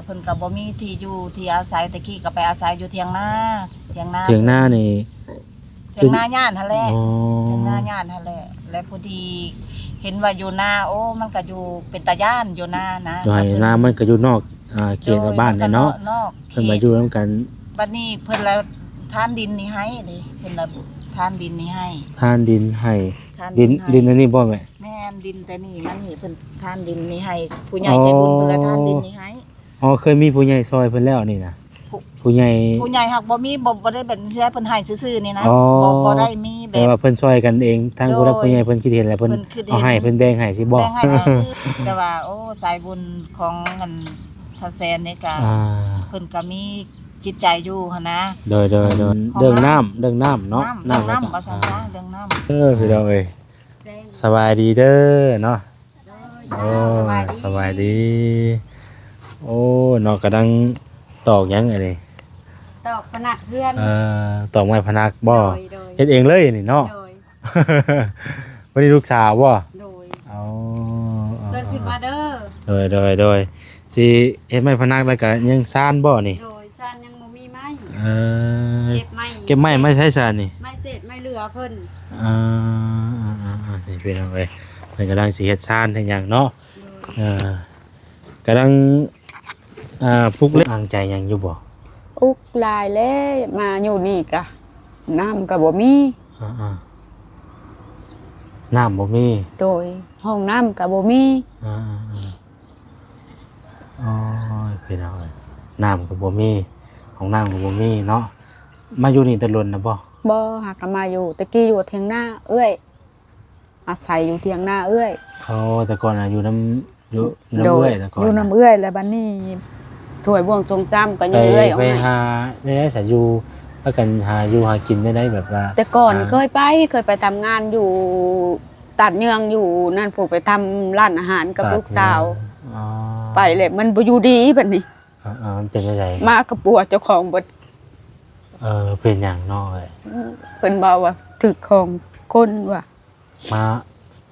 ເພິ່ນກໍບໍ່ມີທີ່ຢູ່ທີ່ອາໄສ, ແຕ່ກີ້ກໍໄປອາໄສຢູ່ຖຽງນາ, ຖຽງນາ ຖຽງນານີ້ ຖຽງນາຍານຫັ້ນແຫຼະ. ອໍ ຖຽງນາຍານຫັ້ນແຫຼະ ແລະ ພໍດີເຫັນວ່າຢູ່ນາ ໂອ້ ມັນກໍຢູ່ເປັນຕາຢ້ານ ຢູ່ນານະ ຢູ່ໄຮ່ຢູ່ນາ ມັນກໍຢູ່ນອກ ອ່າ ເຂດ ໂດຍ ບ້ານແຫຼະເນາະ ມັນກໍນອກ ເຂດ ເພິ່ນມາຢູ່ນຳກັນ. ບັດນີ້ເພິ່ນລະທານດິນນີ້ໃຫ້ເດ້ ເພິ່ນລະທານດິນນີ້ໃຫ້ ທານດິນໃຫ້ ທານດິນ ດິນໃຫ້ ດິນອັນນີ້ບໍ່ແມ່? ແມ່ນ ດິນແຕ່ນີ້ມານີ້ ເພິ່ນທານດິນນີ້ໃຫ້ ຜູ້ໃຫຍ່ໃຈບຸນ ອໍ ເພິ່ນລະທານດິນນີ້ໃຫ້. ອໍ ເຄີຍມີຜູ້ໃຫຍ່ຊ່ອຍເພິ່ນແລ້ວນີ້ນະ? ຜູ້ ຜູ້ໃຫຍ່ ຜູ້ໃຫຍ່ຫາກບໍ່ມີ ບໍ່ ບໍ່ໄດ້ເປັນເທື່ອ ເພິ່ນໃຫ້ຊື່ໆນີ້ນະ. ອໍ ບໍ່ ບໍ່ໄດ້ມີແບບ ແຕ່ວ່າເພິ່ນຊ່ອຍກັນເອງ ທາງຜູ້ຫຼັກ ໂດຍ ຜູ້ໃຫຍ່ເພິ່ນຄິດເຫັນ ແລ້ວເພິ່ນ ເພິ່ນຄິດເຫັນ ເອົາໃຫ້ ເພິ່ນແບ່ງໃຫ້ຊີ້ບໍ່? ແບ່ງໃຫ້ຊື່ໆ ແຕ່ວ່າ ໂອ້ ສາຍບຸນຂອງອັນທ້າວແສນນີ້ກະ ອ່າ ເພິ່ນກະມີຈິດໃຈຢູ່ຫັ້ນນະ. ໂດຍ ໂດຍ ໂດຍ ເລື່ອງນ້ຳ ເລື່ອງນ້ຳເນາະ ນ້ຳ ນ້ຳ ນ້ຳ ວ່າຊັ້ນຊະ ອ່າ ເລື່ອງນ້ຳ. ເອີ ພີ່ນ້ອງເອີຍ ສະບາຍດີເດີເນາະ. ໂອ້ ສະບາຍດີ ສະບາຍດີ. ໂອ້ ເນາະ ກຳລັງຕອກຫຍັງອັນນີ້? ຕອກພະນັກເຮືອນ. ເອີ ຕອກໄມ້ພະນັກບໍ່? ໂດຍ ໂດຍ ເຮັດເອງເລີຍນີ້ເນາະ? ໂດຍ. ບໍ່ໄດ້ລູກສາວບໍ່? ໂດຍ. ອໍ ເຊີນຂຶ້ນມາເດີ. ໂດຍ ໂດຍ ໂດຍ. ຊິເຮັດໄມ້ພະນັກແລ້ວກະຍັງຊານບໍ່ນີ້? ໂດຍ. ຊານຍັງບໍ່ມີໄມ້. ເອີ ເກັບໄມ້ ເກັບໄມ້ມາໃຊ້ຊານນີ້? ໄມ້ເສດໄມ້ເຫຼືອເພິ່ນ. ເອີ ນີ້ພີ່ນ້ອງເອີຍ ເພິ່ນກຳລັງຊິເຮັດຊານເຮັດຫຍັງເນາະ. ໂດຍ. ເອີ ກຳລັງ ອ່າ ປຸກເລັກ ອາງໃຈຫຍັງຢູ່ບໍ່? ອຸກຫຼາຍແລ້ວ ມາຢູ່ນີ້ກະນ້ຳກະບໍ່ມີ. ອ່າໆ ນ້ຳບໍ່ມີ. ໂດຍ. ຫ້ອງນ້ຳກະບໍ່ມີ. ອ່າໆ ໂອ້ຍ ພີ່ນ້ອງເອີຍ ນ້ຳກໍບໍ່ມີ ຫ້ອງນ້ຳກໍບໍ່ມີເນາະ. ມາຢູ່ນີ້ແຕ່ດົນແລ້ວບໍ່? ບໍ່ ຫາກະມາຢູ່ ແຕ່ກີ້ຢູ່ຖຽງນາເອື້ອຍ ອາໄສຢູ່ຖຽງນາເອື້ອຍ. ເຂົາແຕ່ກ່ອນນະຢູ່ນຳ ຢູ່ ຢູ່ນຳເອື້ອຍແຕ່ກ່ອນ. ໂດຍ ຢູ່ນຳເອື້ອຍ ແລ້ວບັດນີ້ຖ້ວຍບ່ວງຊົງຊາມກໍຍັງເອື້ອຍອອກໃຫ້. ໄປຫາແນວໃດສະ ຢູ່ ພາກັນຫາຢູ່ຫາກິນແນວໃດ ແບບວ່າ ແຕ່ກ່ອນ ອ່າ ເຄີຍໄປ ເຄີຍໄປທຳງານຢູ່ ຕາດເຍືອງຢູ່ນັ້ນພຸ້ນ ໄປທຳຮ້ານອາຫານກັບລູກສາວ. ອໍ ໄປແລ້ວມັນບໍ່ຢູ່ດີບັດນີ້. ເອີໆ ມັນເປັນຈັ່ງໃດ? ມາກໍປົວເຈົ້າຂອງເບິດ. ເອີ ເປັນຫຍັງເນາະເອີຍ? ເພິ່ນເວົ້າວ່າຖືກຂອງຄົນວ່າ ມາ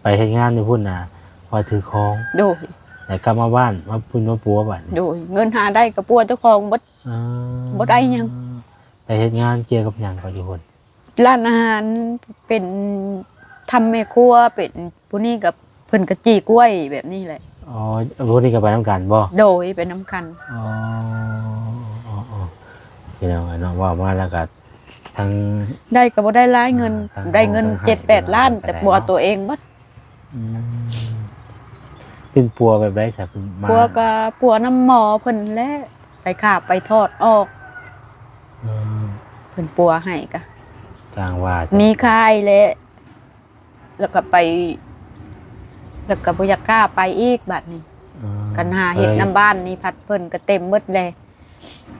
ໄປເຮັດງານຢູ່ພຸ້ນນະ ວ່າຖືກຂອງ. ໂດຍ. ແລ້ວກັບມາບ້ານ ມາປຸ້ນມາປົວບາດນີ້. ໂດຍ. ເງິນຫາໄດ້ກໍປົວເຈົ້າຂອງເບິດ. ອໍ ບໍ່ໄດ້ຫຍັງ. ໄປເຮັດງານກ່ຽວກັບຫຍັງເກາະຢູ່ພຸ້ນ? ຮ້ານອາຫານ ເປັນທຳແມ່ຄົວ ເປັນຜູ້ນີ້ກໍເພິ່ນກໍຈີ້ກ້ວຍແບບນີ້ແຫຼະ. ອໍ ຜູ້ນີ້ກໍໄປນຳກັນບໍ່? ໂດຍ ໄປນຳກັນ. ອໍ ພີ່ນ້ອງເອີຍເນາະ ເວົ້າມາແລ້ວກໍທັງ ໄດ້ກໍບໍ່ໄດ້ຫຼາຍເງິນ ອ່າ ທັງ ໄດ້ເງິນ ທັງໃຫ້ ເຈັດແປດລ້ານ ແຕ່ປົວຕົວເອງເບິດ. ອືມ ເປັນປົວແບບໃດຊະ? ເປັນມາ ປົວກໍປົວນຳໝໍເພິ່ນແຫຼະ ໄປຄາບໄປຖອດອອກ. ເອີ ເພິ່ນປົວໃຫ້ກະ ຊ່າງວ່າແທ້ ມີຂາຍແຫຼະ ແລ້ວກໍໄປ ແລ້ວກໍບໍ່ຢາກກ້າໄປອີກບາດນີ້. ເອີ ຄັນຫາເຮັດນຳບ້ານນີ້ພັດເພິ່ນກໍເຕັມເບິດແຫຼະ.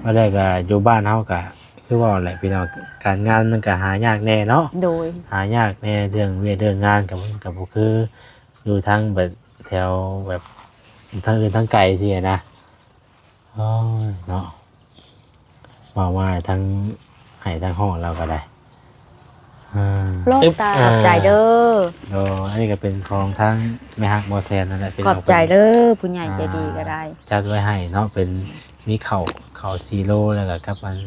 ວ່າແລ້ວກໍຢູ່ບ້ານເຮົາກໍຄືເວົ້າແຫຼະພີ່ນ້ອງ ການງານມັນກໍຫາຍາກແດ່ເນາະ. ໂດຍ. ຫາຍາກແດ່ ເລື່ອງວຽກເລື່ອງງານກໍ ມັນກໍບໍ່ຄືຢູ່ທາງແບບແຖວແບບທາງອື່ນທາງໄກຊີ້ນະ. ໂອ້ຍເນາະ ເວົ້າມາທັງໄຫ້ທັງຮ້ອງລາວກໍໄດ້. ອ່າ ໂລດຕາ ຂອບໃຈເດີ. ໂດຍ ອັນນີ້ກໍເປັນຂອງທາງແມ່ຮັກບໍ່ແຊນນັ້ນແຫຼະ ເປັນ ຂອບໃຈເດີ ຜູ້ໃຫຍ່ໃຈດີກໍໄດ້ ອ່າ ຈັດໄວ້ໃຫ້ເນາະ ເປັນມີເຂົ້າ ເຂົ້າສີ່ໂລ ແລ້ວກໍກັບອັນ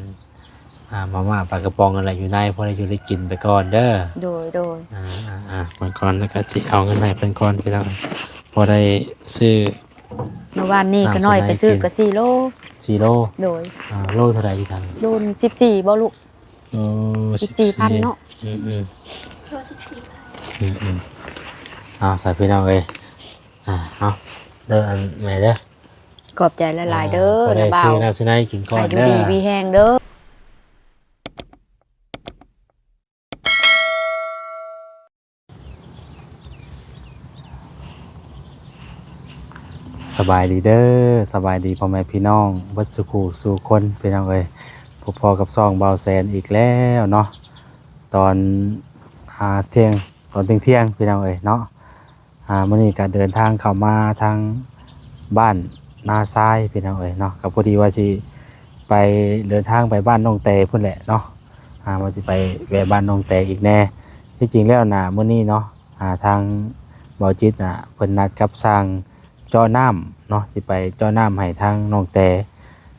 ອ່າ ມາມ່າປາກະປ໋ອງນັ້ນແຫຼະ ຢູ່ໃນ ພໍໄດ້ຢູ່ໄດ້ກິນໄປກ່ອນເດີ. ໂດຍ ໂດຍ. ອ່າໆໆ ເບິ່ງກ່ອນ ແລ້ວກໍຊິເອົາເງິນໃຫ້ເພິ່ນກ່ອນພີ່ນ້ອງ ພໍໄດ້ຊື້ ເມື່ອວານນີ້ກໍນ້ອຍ ໄປຊື້ກໍສີ່ໂລ. ສີ່ໂລ. ໂດຍ. ອ່າ ໂລເທົ່າໃດພີ່ທັງ? ໂລສິບສີ່ບໍ່ລູກ? ໂອ້ ສິບສີ່ພັນເນາະ. ອືມໆ ໂລສິບສີ່ພັນ. ອືມໆ ເອົາ ສາ ພີ່ນ້ອງເອີຍ ອ່າ ເອົາເດີ ອັນແມ່ເດີ ຂອບໃຈຫຼາຍໆເດີ ອ່າ ບໍ່ໄດ້ຊື້ນ້ຳຊື້ໃນກິນກ່ອນເດີ ຢູ່ດີມີແຮງເດີ. ສະບາຍດີເດີ ສະບາຍດີພໍ່ແມ່ພີ່ນ້ອງເບິດສູ່ຄູ່ສູ່ຄົນ ພີ່ນ້ອງເອີຍ ພົບພໍ້ກັບຊ່ອງບ່າວແສນອີກແລ້ວເນາະ ຕອນ ອ່າ ທ່ຽງ ຕອນທ່ຽງໆ ພີ່ນ້ອງເອີຍເນາະ. ອ່າ ມື້ນີ້ກໍເດີນທາງເຂົ້າມາທາງບ້ານນາຊາຍ ພີ່ນ້ອງເອີຍເນາະ ກໍພໍດີວ່າຊິໄປ ເດີນທາງໄປບ້ານນ້ອງແຕພຸ້ນແຫຼະເນາະ ອ່າ ວ່າຊິໄປແວ່ບ້ານນ້ອງແຕອີກແດ່. ທີ່ຈິງແລ້ວນະ ມື້ນີ້ເນາະ ອ່າ ທາງບ່າວຈິດນະ ເພິ່ນນັດກັບຊ່າງເຈາະນ້ຳ ເນາະ ຊິໄປເຈາະນ້ຳໃຫ້ທາງນ້ອງແຕ.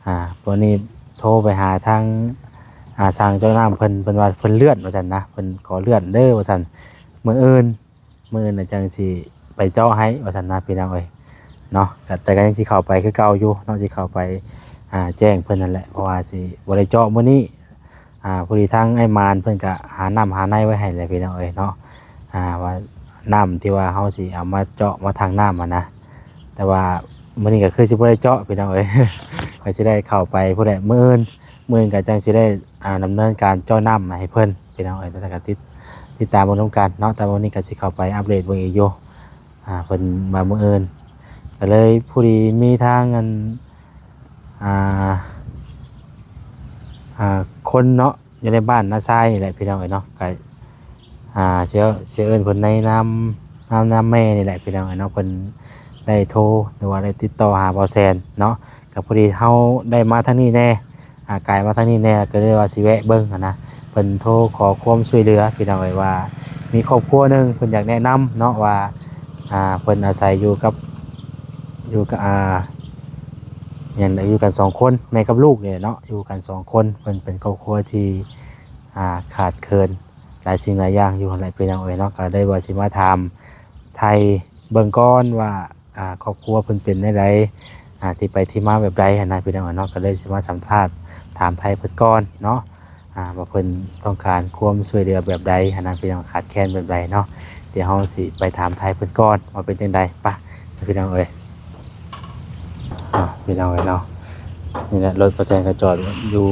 ອ່າ ວັນນີ້ໂທໄປຫາທາງ ອ່າ ຊ່າງເຈາະນ້ຳເພິ່ນ ເພິ່ນວ່າເພິ່ນເລື່ອນວ່າຊັ້ນນະ ເພິ່ນຂໍເລື່ອນເດີວ່າຊັ້ນ ມື້ອື່ນ ມື້ອື່ນນະຈັ່ງຊິໄປເຈາະໃຫ້ວ່າຊັ້ນນະ ພີ່ນ້ອງເອີຍເນາະ. ກະ ແຕ່ກະຍັງຊິເຂົ້າໄປຄືເກົ່າຢູ່ເນາະ ຊິເຂົ້າໄປ ອ່າ ແຈ້ງເພິ່ນນັ້ນແຫຼະ ເພາະວ່າຊິບໍ່ໄດ້ເຈາະມື້ນີ້. ອ່າ ພໍດີທາງອ້າຍມານເພິ່ນກະຫານ້ຳຫາໃນໄວ້ໃຫ້ແຫຼະ ພີ່ນ້ອງເອີຍເນາະ ອ່າ ວ່ານ້ຳທີ່ວ່າເຮົາຊິເອົາມາເຈາະມາຖັງນ້ຳຫັ້ນນະ. ແຕ່ວ່າມື້ນີ້ກະຄືຊິບໍ່ໄດ້ເຈາະ ພີ່ນ້ອງເອີຍ ກະຊິໄດ້ເຂົ້າໄປພຸ້ນແຫຼະ ມື້ອື່ນ ມື້ອື່ນກະຈັ່ງຊິໄດ້ ອ່າ ດຳເນີນການເຈາະນ້ຳໃຫ້ເພິ່ນ ພີ່ນ້ອງເອີຍ. ແຕ່ກະຕິດ ຕິດຕາມເບິ່ງນຳກັນເນາະ ແຕ່ວ່າມື້ນີ້ກະຊິເຂົ້າໄປອັບເດດເບິ່ງອີກຢູ່ ອ່າ ເພິ່ນວ່າມື້ອື່ນ ກະເລີຍພໍດີມີທາງອັນ ອ່າ ອ່າ ຄົນເນາະ ຢູ່ໃນບ້ານນາຊາຍນີ້ແຫຼະ ພີ່ນ້ອງເອີຍເນາະ ກະ ອ່າ ຊິ ຊິເອີ້ນເພິ່ນໃນນາມ ນາມ ນາມແມ່ນີ້ແຫຼະ ພີ່ນ້ອງເອີຍເນາະ. ເພິ່ນໄດ້ໂທ ຫຼືວ່າໄດ້ຕິດຕໍ່ຫາບ່າວແສນເນາະ ກະພໍດີເຮົາໄດ້ມາທາງນີ້ແດ່ ອ່າ ກາຍມາທາງນີ້ແດ່ ກະເລີຍວ່າຊິແວະເບິ່ງຫັ້ນນະ. ເພິ່ນໂທຂໍຄວາມຊ່ວຍເຫຼືອ ພີ່ນ້ອງເອີຍ ວ່າມີຄອບຄົວໜຶ່ງເພິ່ນຢາກແນະນຳເນາະ ວ່າ ອ່າ ເພິ່ນອາໄສຢູ່ກັບ ຢູ່ກັບ ອ່າ ຫຍັງ ຢູ່ກັນສອງຄົນ ແມ່ກັບລູກນີ້ແຫຼະເນາະ ຢູ່ກັນສອງຄົນ ເພິ່ນເປັນຄອບຄົວທີ່ ອ່າ ຂາດເຂີນຫຼາຍສິ່ງຫຼາຍຢ່າງຢູ່ຫັ້ນແຫຼະ ພີ່ນ້ອງເອີຍເນາະ. ກະເລີຍວ່າຊິມາຖາມໄຖ່ເບິ່ງກ່ອນວ່າ ອ່າ ຄອບຄົວເພິ່ນເປັນແນວໃດ ອ່າ ທີ່ໄປທີ່ມາແບບໃດຫັ້ນນະ ພີ່ນ້ອງເອີຍເນາະ. ກະເລີຍຊິມາສຳພາດຖາມໄຖ່ເພິ່ນກ່ອນເນາະ ອ່າ ວ່າເພິ່ນຕ້ອງການຄວາມຊ່ວຍເຫຼືອແບບໃດຫັ້ນນະ ພີ່ນ້ອງ ຂາດແຄນແບບໃດເນາະ. ດຽວເຮົາຊິໄປຖາມໄຖ່ເພິ່ນກ່ອນວ່າເປັນຈັ່ງໃດ ໄປ ພີ່ນ້ອງເອີຍ. ອ່າ ພີ່ນ້ອງເອີຍເນາະ ນີ້ແຫຼະ ລົດປ້າແສນກະຈອດຢູ່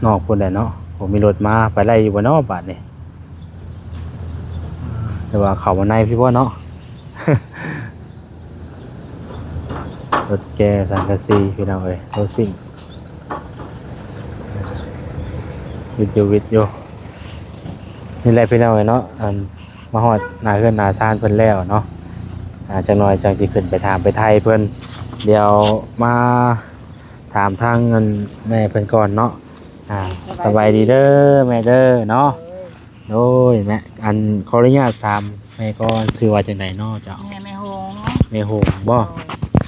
ນອກພຸ້ນແຫຼະເນາະ. ໂອ້ ມີລົດມາ ໄປໄດ້ຢູ່ບໍ່ເນາະບາດນີ້ ຫຼືວ່າເຂົ້າມາໃນພີ້ບໍ່ເນາະ. ລົດແກ່ສັງກະສີ ພີ່ນ້ອງເອີຍ ລົດຊິ້ງ ວິດຢູ່ ວິດຢູ່. ນີ້ແຫຼະ ພີ່ນ້ອງເອີຍເນາະ ອັນ ມາຮອດໜ້າເຮືອນໜ້າຊານເພິ່ນແລ້ວເນາະ. ອ່າ ຈັກໜ່ອຍຈັ່ງຊິຂຶ້ນໄປຖາມໄປໄຖ່ເພິ່ນ. ດຽວມາຖາມທາງອັນແມ່ເພິ່ນກ່ອນເນາະ. ອ່າ ສະບາຍດີເດີແມ່ເດີເນາະ. ໂດຍ ແມ່ ອັນ ຂໍອະນຸຍາດຖາມແມ່ກ່ອນ ຊື່ວ່າຈັ່ງໃດເນາະເຈົ້າ? ແມ່ ແມ່ຫົງ. ແມ່ຫົງບໍ? ໂດຍ.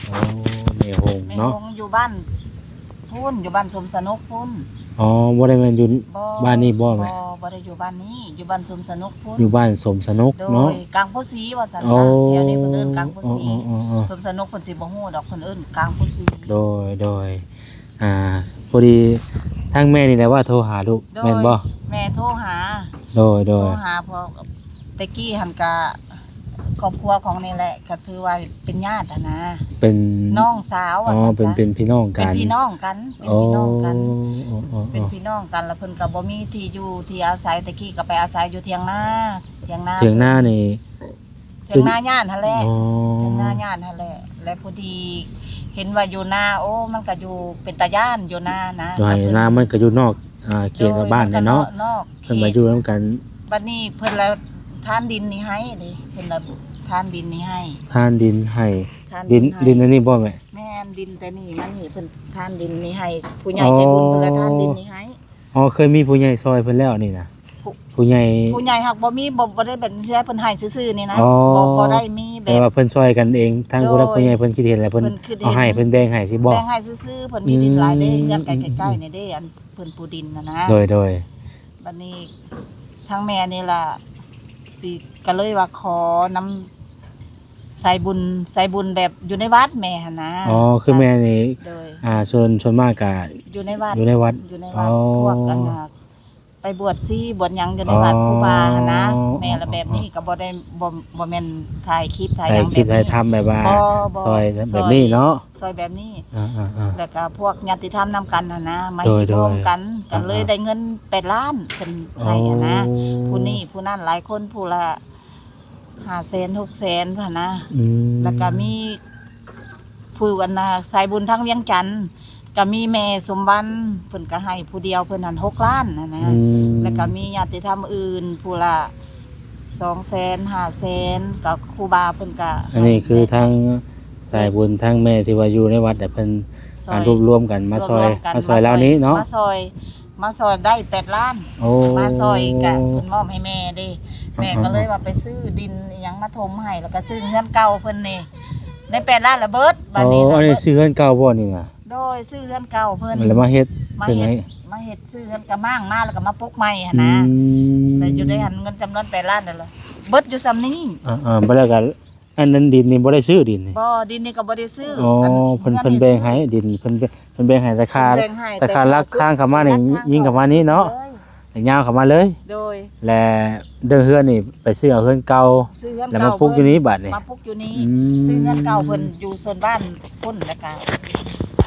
ໂອ້ ແມ່ຫົງເນາະ ແມ່ຫົງຢູ່ບ້ານພຸ້ນ ຢູ່ບ້ານສົມສະໜຸກພຸ້ນ. ອໍ ບໍ່ໄດ້ແມ່ນຢູ່ ບໍ່ ບ້ານນີ້ບໍແມ່? ບໍ່ ບໍ່ໄດ້ຢູ່ບ້ານນີ້ ຢູ່ບ້ານສົມສະໜຸກພຸ້ນ. ຢູ່ບ້ານສົມສະໜຸກເນາະ. ໂດຍ ກາງໂພສີວ່າຊັ້ນນະ. ໂອ້ ແຖວນີ້ເພິ່ນເອີ້ນກາງໂພສີ. ອໍໆໆໆ ສົມສະໜຸກເພິ່ນຊິບໍ່ຮູ້ດອກ ເພິ່ນເອີ້ນກາງໂພສີ. ໂດຍໆ. ອ່າ ພໍດີທາງແມ່ນີ້ແຫຼະວ່າໂທຫາລູກ ໂດຍ ແມ່ນບໍ່? ແມ່ໂທຫາ. ໂດຍໆ. ໂທຫາ ເພາະແຕ່ກີ້ຫັ້ນກະຄອບຄົວຂອງນີ້ແຫຼະ ກະຖືວ່າເປັນຍາດຫັ້ນນະ. ເປັນນ້ອງສາວວ່າຊັ້ນຊະ. ອໍ ເປັນ ເປັນພີ່ນ້ອງກັນ. ເປັນພີ່ນ້ອງກັນ ເປັນພີ່ນ້ອງກັນ. ອໍ ເປັນພີ່ນ້ອງກັນ ແລ້ວເພິ່ນກະບໍ່ມີທີ່ຢູ່ທີ່ອາໄສ. ແຕ່ກີ້ກະໄປອາໄສຢູ່ຖຽງນາ ຖຽງນາ. ຖຽງນານີ້ ຖຽງນາຍາດຫັ້ນແຫຼະ. ອໍ ຖຽງນາຍາດຫັ້ນແຫຼະ. ແລະ ພໍດີເຫັນວ່າຢູ່ນາ ໂອ້ ມັນກະຢູ່ເປັນຕາຢ້ານຢູ່ນານະ. ຢູ່ໄຮ່ຢູ່ນາ ມັນກະຢູ່ນອກ ອ່າ ເຂດ ໂດຍ ບ້ານນີ້ເນາະ. ເພິ່ນມາຢູ່ນຳກັນ. ບັດນີ້ເພິ່ນລະທານດິນນີ້ໃຫ້ເດ້ ເພິ່ນລະທານດິນນີ້ໃຫ້. ທານດິນໃຫ້. ທານດິນ ດິນໃຫ້. ດິນອັນນີ້ບໍ່ແມ່? ແມ່ນ ດິນແຕ່ນີ້ມານີ້ ເພິ່ນທານດິນນີ້ໃຫ້. ຜູ້ໃຫຍ່ໃຈບຸນເພິ່ນລະທານດິນນີ້ໃຫ້. ອໍ ເຄີຍມີຜູ້ໃຫຍ່ຊ່ອຍເພິ່ນແລ້ວນີ້ນະ. ຜູ້ ຜູ້ໃຫຍ່ ຜູ້ໃຫຍ່ຫາກບໍ່ມີ ບໍ່ ບໍ່ໄດ້ເປັນເທື່ອ ເພິ່ນໃຫ້ຊື່ໆນີ້ນະ. ອໍ ບໍ່ ບໍ່ໄດ້ມີແບບ ແຕ່ວ່າເພິ່ນຊ່ອຍກັນເອງ ທາງຜູ້ຫຼັກ ໂດຍ ຜູ້ໃຫຍ່ເພິ່ນຄິດເຫັນແລ້ວ ເພິ່ນ ເພິ່ນຄິດເຫັນ ເອົາໃຫ້ ເພິ່ນແບ່ງໃຫ້ຊີ້ບໍ? ແບ່ງໃຫ້ຊື່ໆ ເພິ່ນມີດິນຫຼາຍເດ້. ອືມ ເຮືອນໃກ້ໆນີ້ເດ້ ອັນເພິ່ນຜູ້ດິນຫັ້ນນະ. ໂດຍໆ. ບັດນີ້ທາງແມ່ນີ້ລະ ຊິ ກະເລີຍວ່າຂໍນຳ ສາຍບຸນ ສາຍບຸນແບບຢູ່ໃນວັດແມ່ຫັ້ນນະ. ອໍ ຄືແມ່ນີ້ ໂດຍ ອ່າ ສ່ວນ ສ່ວນມາກກະຢູ່ໃນວັດ ຢູ່ໃນວັດ. ຢູ່ໃນວັດ. ອໍ ພວກອັນນ່າ ໄປບວດຊີບວດຫຍັງຢູ່ໃນວັດ ອໍ ຄູບາຫັ້ນນະ. ແມ່ລະແບບນີ້ກະບໍ່ໄດ້ ບໍ່ ບໍ່ແມ່ນຖ່າຍຄລິບຖ່າຍຫຍັງ ຖ່າຍຄລິບ ແບບນີ້ ຖ່າຍທຳແບບວ່າ ບໍ່ ບໍ່ ຊ່ອຍແບບນີ້ເນາະ. ຊ່ອຍແບບນີ້. ອ່າໆໆ ແລ້ວກະພວກຍາດຕິທຳນຳກັນຫັ້ນນະ ມາ ໂດຍໆ ເຮັດຮ່ວມກັນ ອ່າໆ ກະເລີຍໄດ້ເງິນແປດລ້ານເພິ່ນໃຫ້ຫັ້ນນະ. ໂອ້ ຜູ້ນີ້ຜູ້ນັ້ນຫຼາຍຄົນ ຜູ້ລະ ຫ້າແສນ ຫົກແສນ ຫັ້ນນະ. ອືມ ແລ້ວກະມີຜູ້ອັນນ່າ ສາຍບຸນທາງວຽງຈັນ ກະມີແມ່ສົມວັນ ເພິ່ນກະໃຫ້ຜູ້ດຽວເພິ່ນຫັ້ນ ຫົກລ້ານຫັ້ນນະ. ອືມ ແລ້ວກະມີຍາດຕິທຳອື່ນ ຜູ້ລະ ສອງແສນ ຫ້າແສນ ກະຄູບາເພິ່ນກະໃຫ້. ອັນນີ້ຄືທາງສາຍບຸນທາງແມ່ທີ່ວ່າຢູ່ໃນວັດ ແຕ່ເພິ່ນ ຊ່ອຍ ມາລວບລວມກັນມາຊ່ອຍ ມາຊ່ອຍລາວນີ້ເນາະ. ມາຊ່ອຍ ມາຊ່ອຍໄດ້ແປດລ້ານ. ໂອ້ ມາຊ່ອຍກະເພິ່ນມອບໃຫ້ແມ່ເດ້. ແມ່ກະເລີຍວ່າໄປຊື້ດິນອີ່ຫຍັງມາຖົມໃຫ້ ແລ້ວກະຊື້ເຮືອນເກົ່າເພິ່ນນີ້ ໃນແປດລ້ານລະເບິດ ບາດນີ້ ໂອ້ ອັນນີ້ຊື້ເຮືອນເກົ່າບໍ່ນີ້ນະ? ໂດຍ ຊື້ເຮືອນເກົ່າເພິ່ນ ແລ້ວມາເຮັດ ມາເຮັດ ເປັນໄງ? ມາເຮັດ ຊື້ເຮືອນກະມ້າງມາ ແລ້ວກະມາປຸກໃໝ່ຫັ້ນນະ ອືມ ແລ້ວຢູ່ໄດ້ຫັ້ນເງິນຈຳນວນແປດລ້ານນັ້ນລະ ເບິດຢູ່ຊ່ຳນີ້ ອ່າໆ ບໍ່ແລ້ວກະ ອັນນັ້ນດິນນີ້ບໍ່ໄດ້ຊື້ດິນນີ້? ບໍ່ ດິນນີ້ກໍບໍ່ໄດ້ຊື້ ອໍ ອັນ ເພິ່ນ ເພິ່ນແບ່ງໃຫ້ ດິນເພິ່ນ ເພິ່ນແບ່ງໃຫ້ ແຕ່ຄ່າ ເພິ່ນແບ່ງໃຫ້ ແຕ່ຄ່າ ແຕ່ຄ່າຫຼັກທາງເຂົ້າມານີ້ ຫຼັກທາງ ຍິງເຂົ້າມານີ້ເນາະ ເລີຍ ແລ້ວຍາວເຂົ້າມາເລີຍ ໂດຍ ແລະເລື່ອງເຮືອນນີ້ໄປຊື້ເອົາເຮືອນເກົ່າ ຊື້ເຮືອນເກົ່າ ແລ້ວມາປຸກຢູ່ນີ້ບາດນີ້ ມາປຸກຢູ່ນີ້ ອືມ ຊື້ເຮືອນເກົ່າເພິ່ນຢູ່ໂຊນບ້ານພຸ້ນ ແລ້ວກະ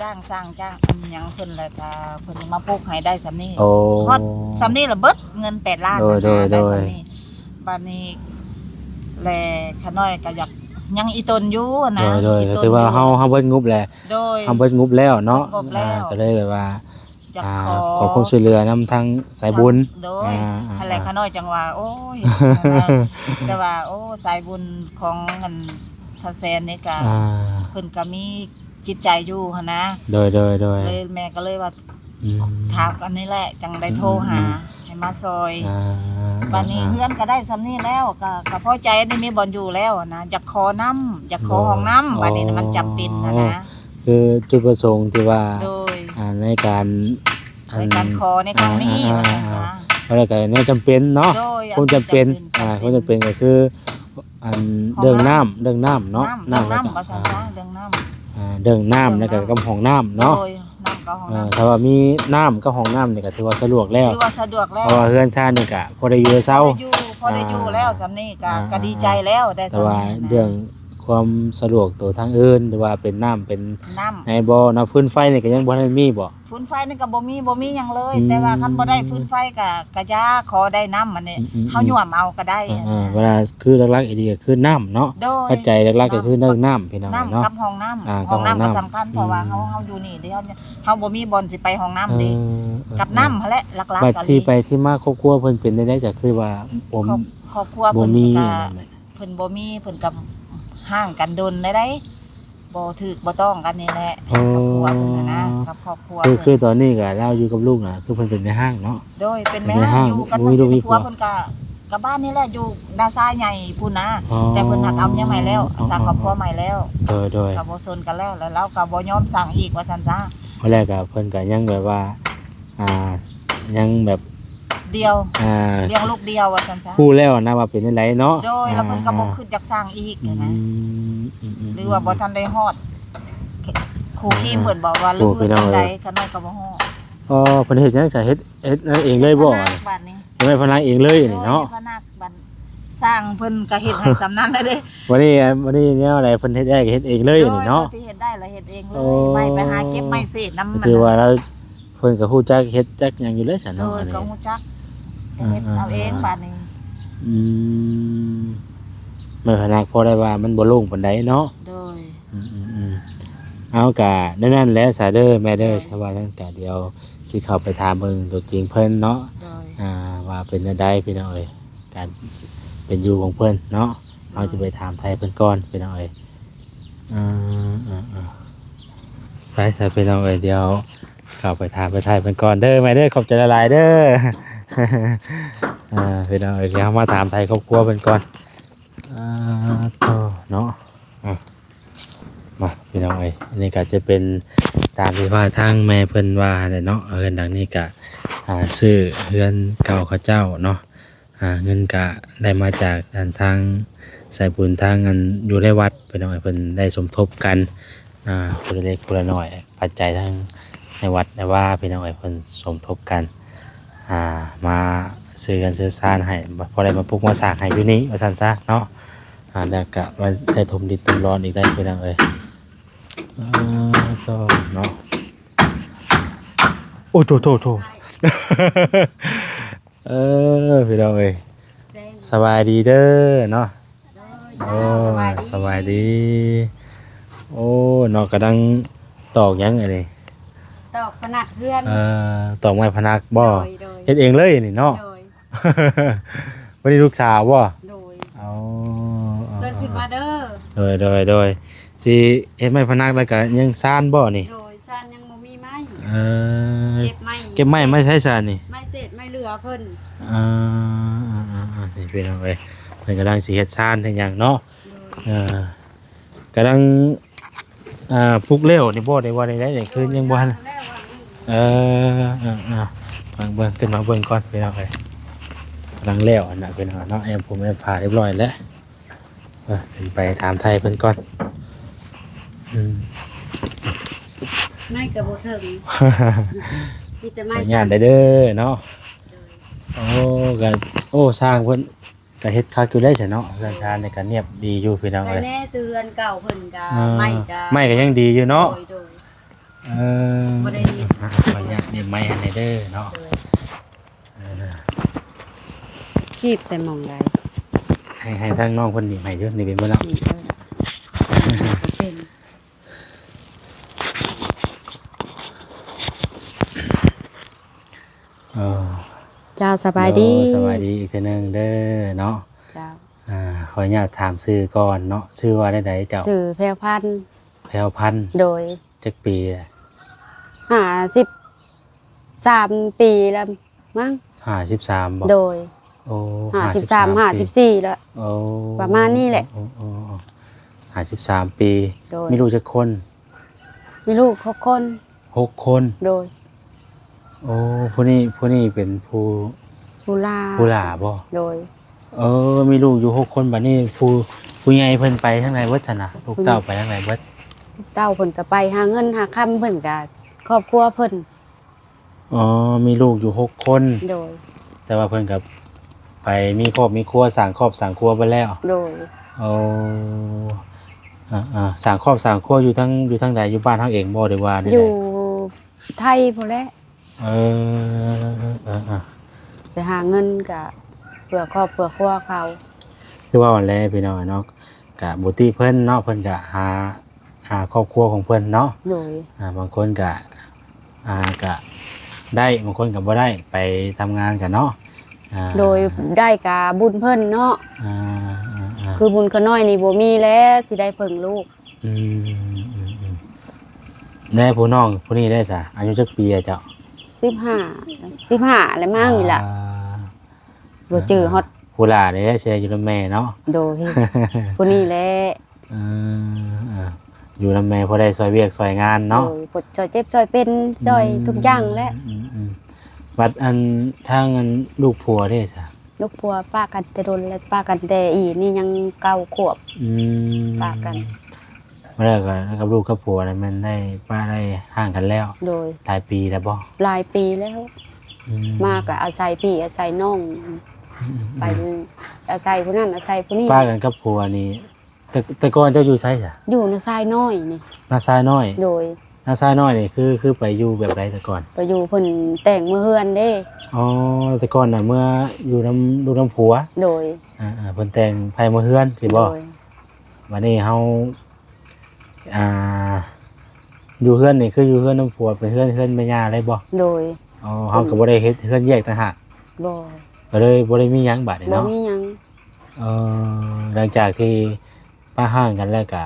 ຈ້າງຊ່າງ ຈ້າງຫຍັງເພິ່ນ ແລ້ວກະເພິ່ນມາປຸກໃຫ້ໄດ້ຊ່ຳນີ້ ໂອ້ ຮອດຊ່ຳນີ້ລະເບິດເງິນແປດລ້ານ ໂດຍ ນັ້ນນະ ໂດຍ ໄດ້ຊ່ຳນີ້ ບາດນີ້ ແລະຂ້ານ້ອຍກໍຢາກຍັງອີ່ຕົນຢູ່ນະ ໂດຍໆ ກໍຖືວ່າເຮົາ ເຮົາເບິດງົບແລ້ວ ໂດຍ ເຮົາເບິດງົບແລ້ວເນາະ ເບິດງົບແລ້ວ ອ່າ ກໍເລີຍແບບວ່າ ຢາກ ອ່າ ຂໍ ຂໍຄວາມຊ່ວຍເຫຼືອນຳທາງສາຍບຸນ ໂດຍ ອ່າ ຫັ້ນແຫຼະ ອ່າ ຂ້ານ້ອຍຈັ່ງວ່າ ໂອ້ຍ ແຕ່ວ່າ ໂອ້ ສາຍບຸນຂອງອັນທ້າວແສນນີ້ກະ ອ່າ ເພິ່ນກະມີຈິດໃຈຢູ່ຫັ້ນນະ ໂດຍໆໆ ເລີຍແມ່ກໍເລີຍວ່າ ອືມ ຖາມອັນນີ້ແຫຼະ ຈັ່ງໄດ້ໂທຫາ ອືມໆໆ ໃຫ້ມາຊ່ອຍ ອ່າ ບາດນີ້ ອ່າໆ ເຮືອນກໍໄດ້ຊ່ຳນີ້ແລ້ວ ກໍ ກໍພໍໃຈ ໄດ້ມີບ່ອນຢູ່ແລ້ວນະ ຢາກຂໍນຳ ຢາກຂໍຫ້ອງນ້ຳ ບາດນີ້ນະ ມັນຈຳເປັນຫັ້ນນະ ຄືຈຸດປະສົງທີ່ວ່າ ໂດຍ ອ່າ ໃນການ ໃນການ ອັນ ຂໍໃນຄັ້ງນີ້ ອ່າໆໆ ວ່າຊັ້ນຊະ ແລ້ວກໍແນວຈຳເປັນເນາະ ໂດຍ ຄວາມຈຳເປັນ ອັນຈຳເປັນ ອ່າ ຄວາມຈຳເປັນກໍຄື ອັນ ຫ້ອງນ້ຳ ເລື່ອງນ້ຳ ເລື່ອງນ້ຳເນາະ ຫ້ອງນ້ຳ ນ້ຳ ວ່າຊັ້ນຊະ ອ່າ ເລື່ອງນ້ຳ ອ່າ ເລື່ອງນ້ຳ ເລື່ອງນ້ຳ ແລ້ວກໍກັບຫ້ອງນ້ຳເນາະ ໂດຍ ນ້ຳກັບຫ້ອງນ້ຳ ເອີ ຖ້າວ່າມີນ້ຳກັບຫ້ອງນ້ຳນີ້ກໍຖືວ່າສະດວກແລ້ວ ຖືວ່າສະດວກແລ້ວ ເພາະວ່າເຮືອນຊານນີ້ກໍພໍໄດ້ຢູ່ໄດ້ເຊົາ ພໍໄດ້ຢູ່ ພໍໄດ້ຢູ່ແລ້ວ ອ່າ ສ່ຳນີ້ກໍ ອ່າ ກໍດີໃຈແລ້ວ ໄດ້ ແຕ່ວ່າສ່ຳນີ້ນະ ເລື່ອງຄວາມສະດວກໂຕທາງອື່ນ ຫຼືວ່າເປັນນ້ຳເປັນ ນ້ຳ ໃນບໍ່ເນາະ ຟືນໄຟນີ້ກໍຍັງບໍ່ທັນໄດ້ມີບໍ່? ຟືນໄຟນີ້ກໍບໍ່ມີ ບໍ່ມີຫຍັງເລີຍ ອືມ ແຕ່ວ່າຄັນບໍ່ໄດ້ຟືນໄຟກໍ ກໍຢ່າ ຂໍໄດ້ນ້ຳອັນນີ້ ອືມໆໆ ເຮົາຍວມເອົາກໍໄດ້ ອ່າໆ ເວລາຄືຫຼັກໆອີ່ຫຼີກໍຄືນ້ຳເນາະ ໂດຍ ປັດໄຈຫຼັກໆກໍຄືເລື່ອງນ້ຳພີ່ນ້ອງເນາະ ນ້ຳກັບຫ້ອງນ້ຳ ອ່າ ຫ້ອງນ້ຳກໍສຳຄັນ ອືມ ເພາະວ່າເຮົາ ເຮົາຢູ່ນີ້ເດ ເຮົາ ເຮົາບໍ່ມີບ່ອນຊິໄປຫ້ອງນ້ຳເດ ເອີ ກັບນ້ຳຫັ້ນແຫຼະຫຼັກໆ ບັດທີ່ໄປທີ່ມາຄອບຄົວເພິ່ນເປັນຈັ່ງໃດ ກໍຄືວ່າບໍ່ ຄອບ ຄອບຄົວເພິ່ນ ບໍ່ມີ ກໍ ອັນນັ້ນແຫຼະ ເພິ່ນບໍ່ມີ ເພິ່ນກໍຮ້າງກັນດົນແລ້ວໃດ ບໍ່ຖືກບໍ່ຕ້ອງກັນນີ້ແຫຼະ ໂອ້ ກັບຜົວເພິ່ນຫັ້ນນະ ກັບຄອບຄົວ ຄື ເພິ່ນ ຄືຕອນນີ້ກໍລາວຢູ່ກັບລູກນະ ຄືເພິ່ນເປັນແມ່ຮ້າງເນາະ ໂດຍ ເປັນແມ່ຮ້າງ ເປັນແມ່ຮ້າງ ຢູ່ກັນ ບໍ່ມີລູກມີຜົວ ເພິ່ນກໍກັບບ້ານນີ້ແຫຼະ ຢູ່ນາຊາຍໃຫຍ່ພຸ້ນນະ ອໍ ແຕ່ເພິ່ນຫາກເອົາເມຍໃໝ່ແລ້ວ ອໍ ສ້າງຄອບຄົວໃໝ່ແລ້ວ ອໍ ໂດຍໆ ກໍບໍ່ສົນກັນແລ້ວ ແລ້ວລາວກໍບໍ່ຍອມສ້າງອີກວ່າຊັ້ນຊະ ເພາະແລ້ວກໍເພິ່ນກໍຍັງແບບວ່າ ອ່າ ຍັງແບບ ດຽວ ອ່າ ລ້ຽງລູກດຽວວ່າຊັ້ນຊະ ຮູ້ແລ້ວນະວ່າເປັນຈັ່ງໃດເນາະ ໂດຍ ແລ້ວເພິ່ນກໍບໍ່ ອ່າ ຄິດຢາກສ້າງອີກ ອືມ ນະ ອືມໆໆ ຫຼືວ່າບໍ່ທັນໄດ້ຮອດ ຄູ່ຄີມເພິ່ນບອກວ່າ ອ່າ ເລື່ອງເຮືອນຈັ່ງໃດ ຂ້ານ້ອຍກໍບໍ່ຮູ້ ອໍ ເພິ່ນເຮັດຫຍັງຊະ ເຮັດ ເຮັດນັ້ນເອງເລີຍບໍ່ ເຮັດພະນັກບາດນີ້ ເຮັດໄມ້ພະນັກເອງເລີຍນີ້ເນາະ ໂດຍ ເຮັດພະນັກບາດ ສ້າງເພິ່ນກໍເຮັດໃຫ້ສ່ຳນັ້ນແຫຼະເດ້ ບັດນີ້ ບັດນີ້ແນວໃດ ເພິ່ນເຮັດໄດ້ກໍເຮັດເອງເລີຍ ໂດຍ ນີ້ເນາະ ຕົວທີ່ເຮັດໄດ້ລະເຮັດເອງເລີຍ ອໍ ໄມ້ໄປຫາເກັບໄມ້ເສດນຳ ກໍຖືວ່າລາວ ເພິ່ນກໍຮູ້ຈັກເຮັດຈັກຫຍັງຢູ່ແລ້ວຊັ້ນເນາະ ໂດຍ ອັນນີ້ ກໍຮູ້ຈັກ ອ່າ ເຮັດເອົາເອງ ອ່າ ບາດນີ້ ອືມ ໄມ້ພະນັກພໍໄດ້ວ່າມັນບໍ່ໂລ່ງປານໃດເນາະ ໂດຍ ອືມໆໆ ເອົາ ກະແນວນັ້ນແຫຼະຊະເດີ ແມ່ເດີ ໂດຍ ຊະວ່າຊັ້ນ ກະດຽວຊິເຂົ້າໄປຖາມເບິ່ງຕົວຈິງເພິ່ນເນາະ ໂດຍ ອ່າ ວ່າເປັນແນວໃດພີ່ນ້ອງເອີຍ ການເປັນຢູ່ຂອງເພິ່ນເນາະ ໂດຍ ເຮົາຊິໄປຖາມໄຖ່ເພິ່ນກ່ອນພີ່ນ້ອງເອີຍ ອ່າ ອ່າ ອ່າ ໄປຊະພີ່ນ້ອງເອີຍ ດຽວເຂົ້າໄປຖາມໄປໄຖ່ເພິ່ນກ່ອນເດີ ແມ່ເດີ ຂອບໃຈຫຼາຍໆເດີ ອ່າ ພີ່ນ້ອງເອີຍ ດຽວເຮົາມາຖາມໄຖ່ຄອບຄົວເພິ່ນກ່ອນ ອ່າ ໂທ້ເນາະ ອ່ະ ມາພີ່ນ້ອງເອີຍ ອັນນີ້ກໍຈະເປັນຕາມທີ່ວ່າທາງແມ່ເພິ່ນວ່າແຫຼະເນາະ ເຮືອນຫຼັງນີ້ກໍ ອ່າ ຊື້ເຮືອນເກົ່າເຂົາເຈົ້າເນາະ ອ່າ ເງິນກະໄດ້ມາຈາກອັນທາງສາຍບຸນທາງອັນຢູ່ໃນວັດ ພີ່ນ້ອງເອີຍ ເພິ່ນໄດ້ສົມທົບກັນ ອ່າ ຄົນລະເລັກຄົນລະໜ້ອຍ ປັດໄຈທາງໃນວັດໃນວາ ພີ່ນ້ອງເອີຍ ເພິ່ນສົມທົບກັນ ອ່າ ມາຊື້ເຮືອນຊື້ຊານໃຫ້ ພໍໄດ້ມາປຸກມາສ້າງໃຫ້ຢູ່ນີ້ວ່າຊັ້ນຊະເນາະ ອ່າ ແລ້ວກະມາໄດ້ຖົມດິນຖົມດອນອີກໄດ້ ພີ່ນ້ອງເອີຍ ອ່າ ໂທ້ເນາະ ໂອ້ ໂທ້ໆໆ ເອີ ພີ່ນ້ອງເອີຍ ສະບາຍດີເດີເນາະ ໂດຍ ໂອ້ ສະບາຍດີ ສະບາຍດີ ໂອ້ ເນາະ ກຳລັງຕອກຫຍັງອັນນີ້ ຕອກພະນັກເຮືອນ ເອີ ຕອກໄມ້ພະນັກບໍ່ ໂດຍ ໂດຍ ເຮັດເອງເລີຍນີ້ເນາະ ໂດຍ ບໍ່ໄດ້ລູກສາວບໍ່ ໂດຍ ອໍ ເຊີນຂຶ້ນມາເດີ ໂດຍ ໂດຍ ໂດຍ ຊິເຮັດໄມ້ພະນັກແລ້ວກະຍັງຊານບໍ່ນີ້ ໂດຍ ຊານຍັງບໍ່ມີໄມ້ ເອີ ເກັບໄມ້ ເກັບໄມ້ມາໃສຊານນີ້ ໄມ້ເສດໄມ້ເຫຼືອເພິ່ນ ເອີ ນີ້ພີ່ນ້ອງເອີຍ ເພິ່ນກຳລັງຊິເຮັດຊານເຮັດຫຍັງເນາະ ໂດຍ ເອີ ກ ກຳລັງ ອ່າ ປຸກແລ້ວນີ້ບໍ່ ຫຼືວ່າໃດໆ ນີ້ຄືຍັງບໍ່ທັນ ເອີ ເອີ ເອີ ຟັງເບິ່ງ ຂຶ້ນມາເບິ່ງກ່ອນພີ່ນ້ອງເອີຍ ກຳລັງແລ້ວຫັ້ນນະພີ່ນ້ອງເນາະ ແອ້ມຜົມແອ້ມຜ້າຮຽບຮ້ອຍແລ້ວ ເອີ ຂຶ້ນໄປຖາມໄຖ່ເພິ່ນກ່ອນ ອືມ ໄມ້ກໍບໍ່ເຖິງ ມີແຕ່ໄມ້ ຂໍອະນຸຍາດເດີເນາະ ໂດຍ ໂອ້ ກໍ ໂອ້ ຊ່າງເພິ່ນ ກໍເຮັດຄັກຢູ່ໄດ໋ຊະເນາະ ເຮືອນຊານນີ້ກໍນຽບດີຢູ່ພີ່ນ້ອງເອີຍ ໃຜແນ່ ຊື່ເຮືອນເກົ່າເພິ່ນກໍ ອ່າ ໄມ້ກໍ ໄມ້ກໍຍັງດີຢູ່ເນາະ ໂດຍ ໂດຍ ເອີ ບໍ່ໄດ້ ອ່າ ຂໍອະນຸຍາດເກັບໄມ້ໃຫ້ແດ່ເດີເນາະ ໂດຍ ເອີ ຄີບໃສ່ໝ່ອງໃດ ໃຫ້ ໃຫ້ທາງນ້ອງເພິ່ນໜີບໃຫ້ຢູ່ ໜີບເປັນບໍ່ເນາະ ໜີບເອີ ເປັນ ເອີ ເຈົ້າ ສະບາຍດີ ໂດຍ ສະບາຍດີອີກເທື່ອໜຶ່ງເດີເນາະ ເຈົ້າ ອ່າ ຂໍອະນຸຍາດຖາມຊື່ກ່ອນເນາະ ຊື່ວ່າແນວໃດເຈົ້າ? ຊື່ແພວພັນ ແພວພັນ ໂດຍ ຈັກປີລະ? ຫ້າສິບສາມປີແລ້ວ ມັ້ງ ຫ້າສິບສາມບໍ່? ໂດຍ ໂອ້ ຫ້າສິບສາມ ຫ້າສິບສີ່ແລ້ວ ໂອ້ ປະມານນີ້ແຫຼະ ໂອ້ ໂອ້ ໂອ້ ຫ້າສິບສາມປີ ໂດຍ ມີລູກຈັກຄົນ? ມີລູກຫົກຄົນ ຫົກຄົນ ໂດຍ ໂອ້ ຜູ້ນີ້ ຜູ້ນີ້ເປັນຜູ້ ຜູ້ຫຼ້າ ຜູ້ຫຼ້າບໍ່? ໂດຍ ເອີ ມີລູກຢູ່ຫົກຄົນ ບັດນີ້ຜູ້ ຜູ້ໃຫຍ່ເພິ່ນໄປທາງໃດເບິດຊັ້ນນະ? ລູກເຕົ້າໄປທາງໃດເບິດ? ລູກເຕົ້າເພິ່ນກໍໄປຫາເງິນຫາຄຳ ເພິ່ນກໍຄອບຄົວເພິ່ນ ອໍ ມີລູກຢູ່ຫົກຄົນ ໂດຍ ແຕ່ວ່າເພິ່ນກໍໄປມີຄອບມີຄົວ ສ້າງຄອບສ້າງຄົວເບິດແລ້ວ ໂດຍ ໂອ້ ອ່າໆ ສ້າງຄອບສ້າງຄົວຢູ່ທາງ ຢູ່ທາງໃດ? ຢູ່ບ້ານເຮົາເອງບໍ່ ຫຼືວ່າໃດ? ຢູ່ໄທພຸ້ນແຫຼະ ເອີ ເອີໆ ໄປຫາເງິນກະເພື່ອຄອບເພື່ອຄົວເຂົາ ຄືເວົ້າຫັ້ນແຫຼະພີ່ນ້ອງເນາະ ກະບໍ່ຕິເພິ່ນເນາະ ເພິ່ນກະຫາ ອ່າ ຄອບຄົວຂອງເພິ່ນເນາະ ໂດຍ ອ່າ ບາງຄົນກະ ອ່າ ກະໄດ້ ບາງຄົນກະບໍ່ໄດ້ ໄປທຳງານກັນເນາະ ອ່າ ໂດຍ ໄດ້ກະບຸນເພິ່ນເນາະ ອ່າໆໆ ຄືບຸນຂ້ານ້ອຍນີ້ບໍ່ມີແລ້ວ ຊິໄດ້ເພິ່ງລູກ ອືມ ອືມໆ ແລ້ວຜູ້ນ້ອງຜູ້ນີ້ໄດ້ສະ ອາຍຸຈັກປີລະເຈົ້າ? ສິບຫ້າ ສິບຫ້າແລ້ວມັ້ງນີ້ລະ ອ່າ ບໍ່ຈື່ຮອດ ຜູ້ຫຼ້ານີ້ແຫຼະ ຊິໄດ້ຢູ່ນຳແມ່ເນາະ ໂດຍ ຜູ້ນີ້ແຫຼະ ເອີ ເອີ ຢູ່ນຳແມ່ພໍໄດ້ຊ່ອຍວຽກຊ່ອຍງານເນາະ ໂດຍ ຊ່ອຍເຈັບຊ່ອຍເປັນ ອືມ ຊ່ອຍທຸກຢ່າງແຫຼະ ອືມໆ ບັດອັນ ທາງອັນ ລູກຜົວເດ້ສະ? ລູກຜົວປະກັນແຕ່ດົນແລ້ວ ປະກັນແຕ່ອີ່ນີ້ຍັງເກົ້າຂວບ ອືມ ປະກັນ ມາແລ້ວກໍກັບລູກກັບຜົວນີ້ແມ່ນໄດ້ປະໄດ້ຮ້າງກັນແລ້ວ ໂດຍ ຫຼາຍປີແລ້ວບໍ່? ຫຼາຍປີແລ້ວ ອືມ ມາກໍອາໄສພີ່ອາໄສນ້ອງ ອືມໆ ໄປອາໄສຜູ້ນັ້ນອາໄສຜູ້ນີ້ ປະກັນກັບຜົວນີ້ ແຕ່ ແຕ່ກ່ອນເຈົ້າຢູ່ໃສຊະ? ຢູ່ນາຊາຍນ້ອຍນີ້ ນາຊາຍນ້ອຍ ໂດຍ ນາຊາຍນ້ອຍນີ້ຄື ຄືໄປຢູ່ແບບໃດແຕ່ກ່ອນ? ໄປຢູ່ເພິ່ນແຕ່ງເມືອເຮືອນເດ້ ອໍ ແຕ່ກ່ອນນະເມືອຢູ່ນຳລູກນຳຜົວ ໂດຍ ອ່າໆ ເພິ່ນແຕ່ງໃຫ້ເມືອເຮືອນຊີ້ບໍ່? ໂດຍ ບັດນີ້ເຮົາ ອ່າ ຢູ່ເຮືອນນີ້ຄືຢູ່ເຮືອນນຳຜົວ ເປັນເຮືອນ ເຮືອນແມ່ຍ່າເລີຍບໍ່? ໂດຍ ອໍ ເຮົາກໍບໍ່ໄດ້ເຮັດເຮືອນແຍກຕ່າງຫາກ ບໍ່ ກໍເລີຍບໍ່ໄດ້ມີຫຍັງບາດນີ້ເນາະ ບໍ່ມີຫຍັງ ເອີ ຫຼັງຈາກທີ່ປະຮ້າງກັນແລ້ວກະ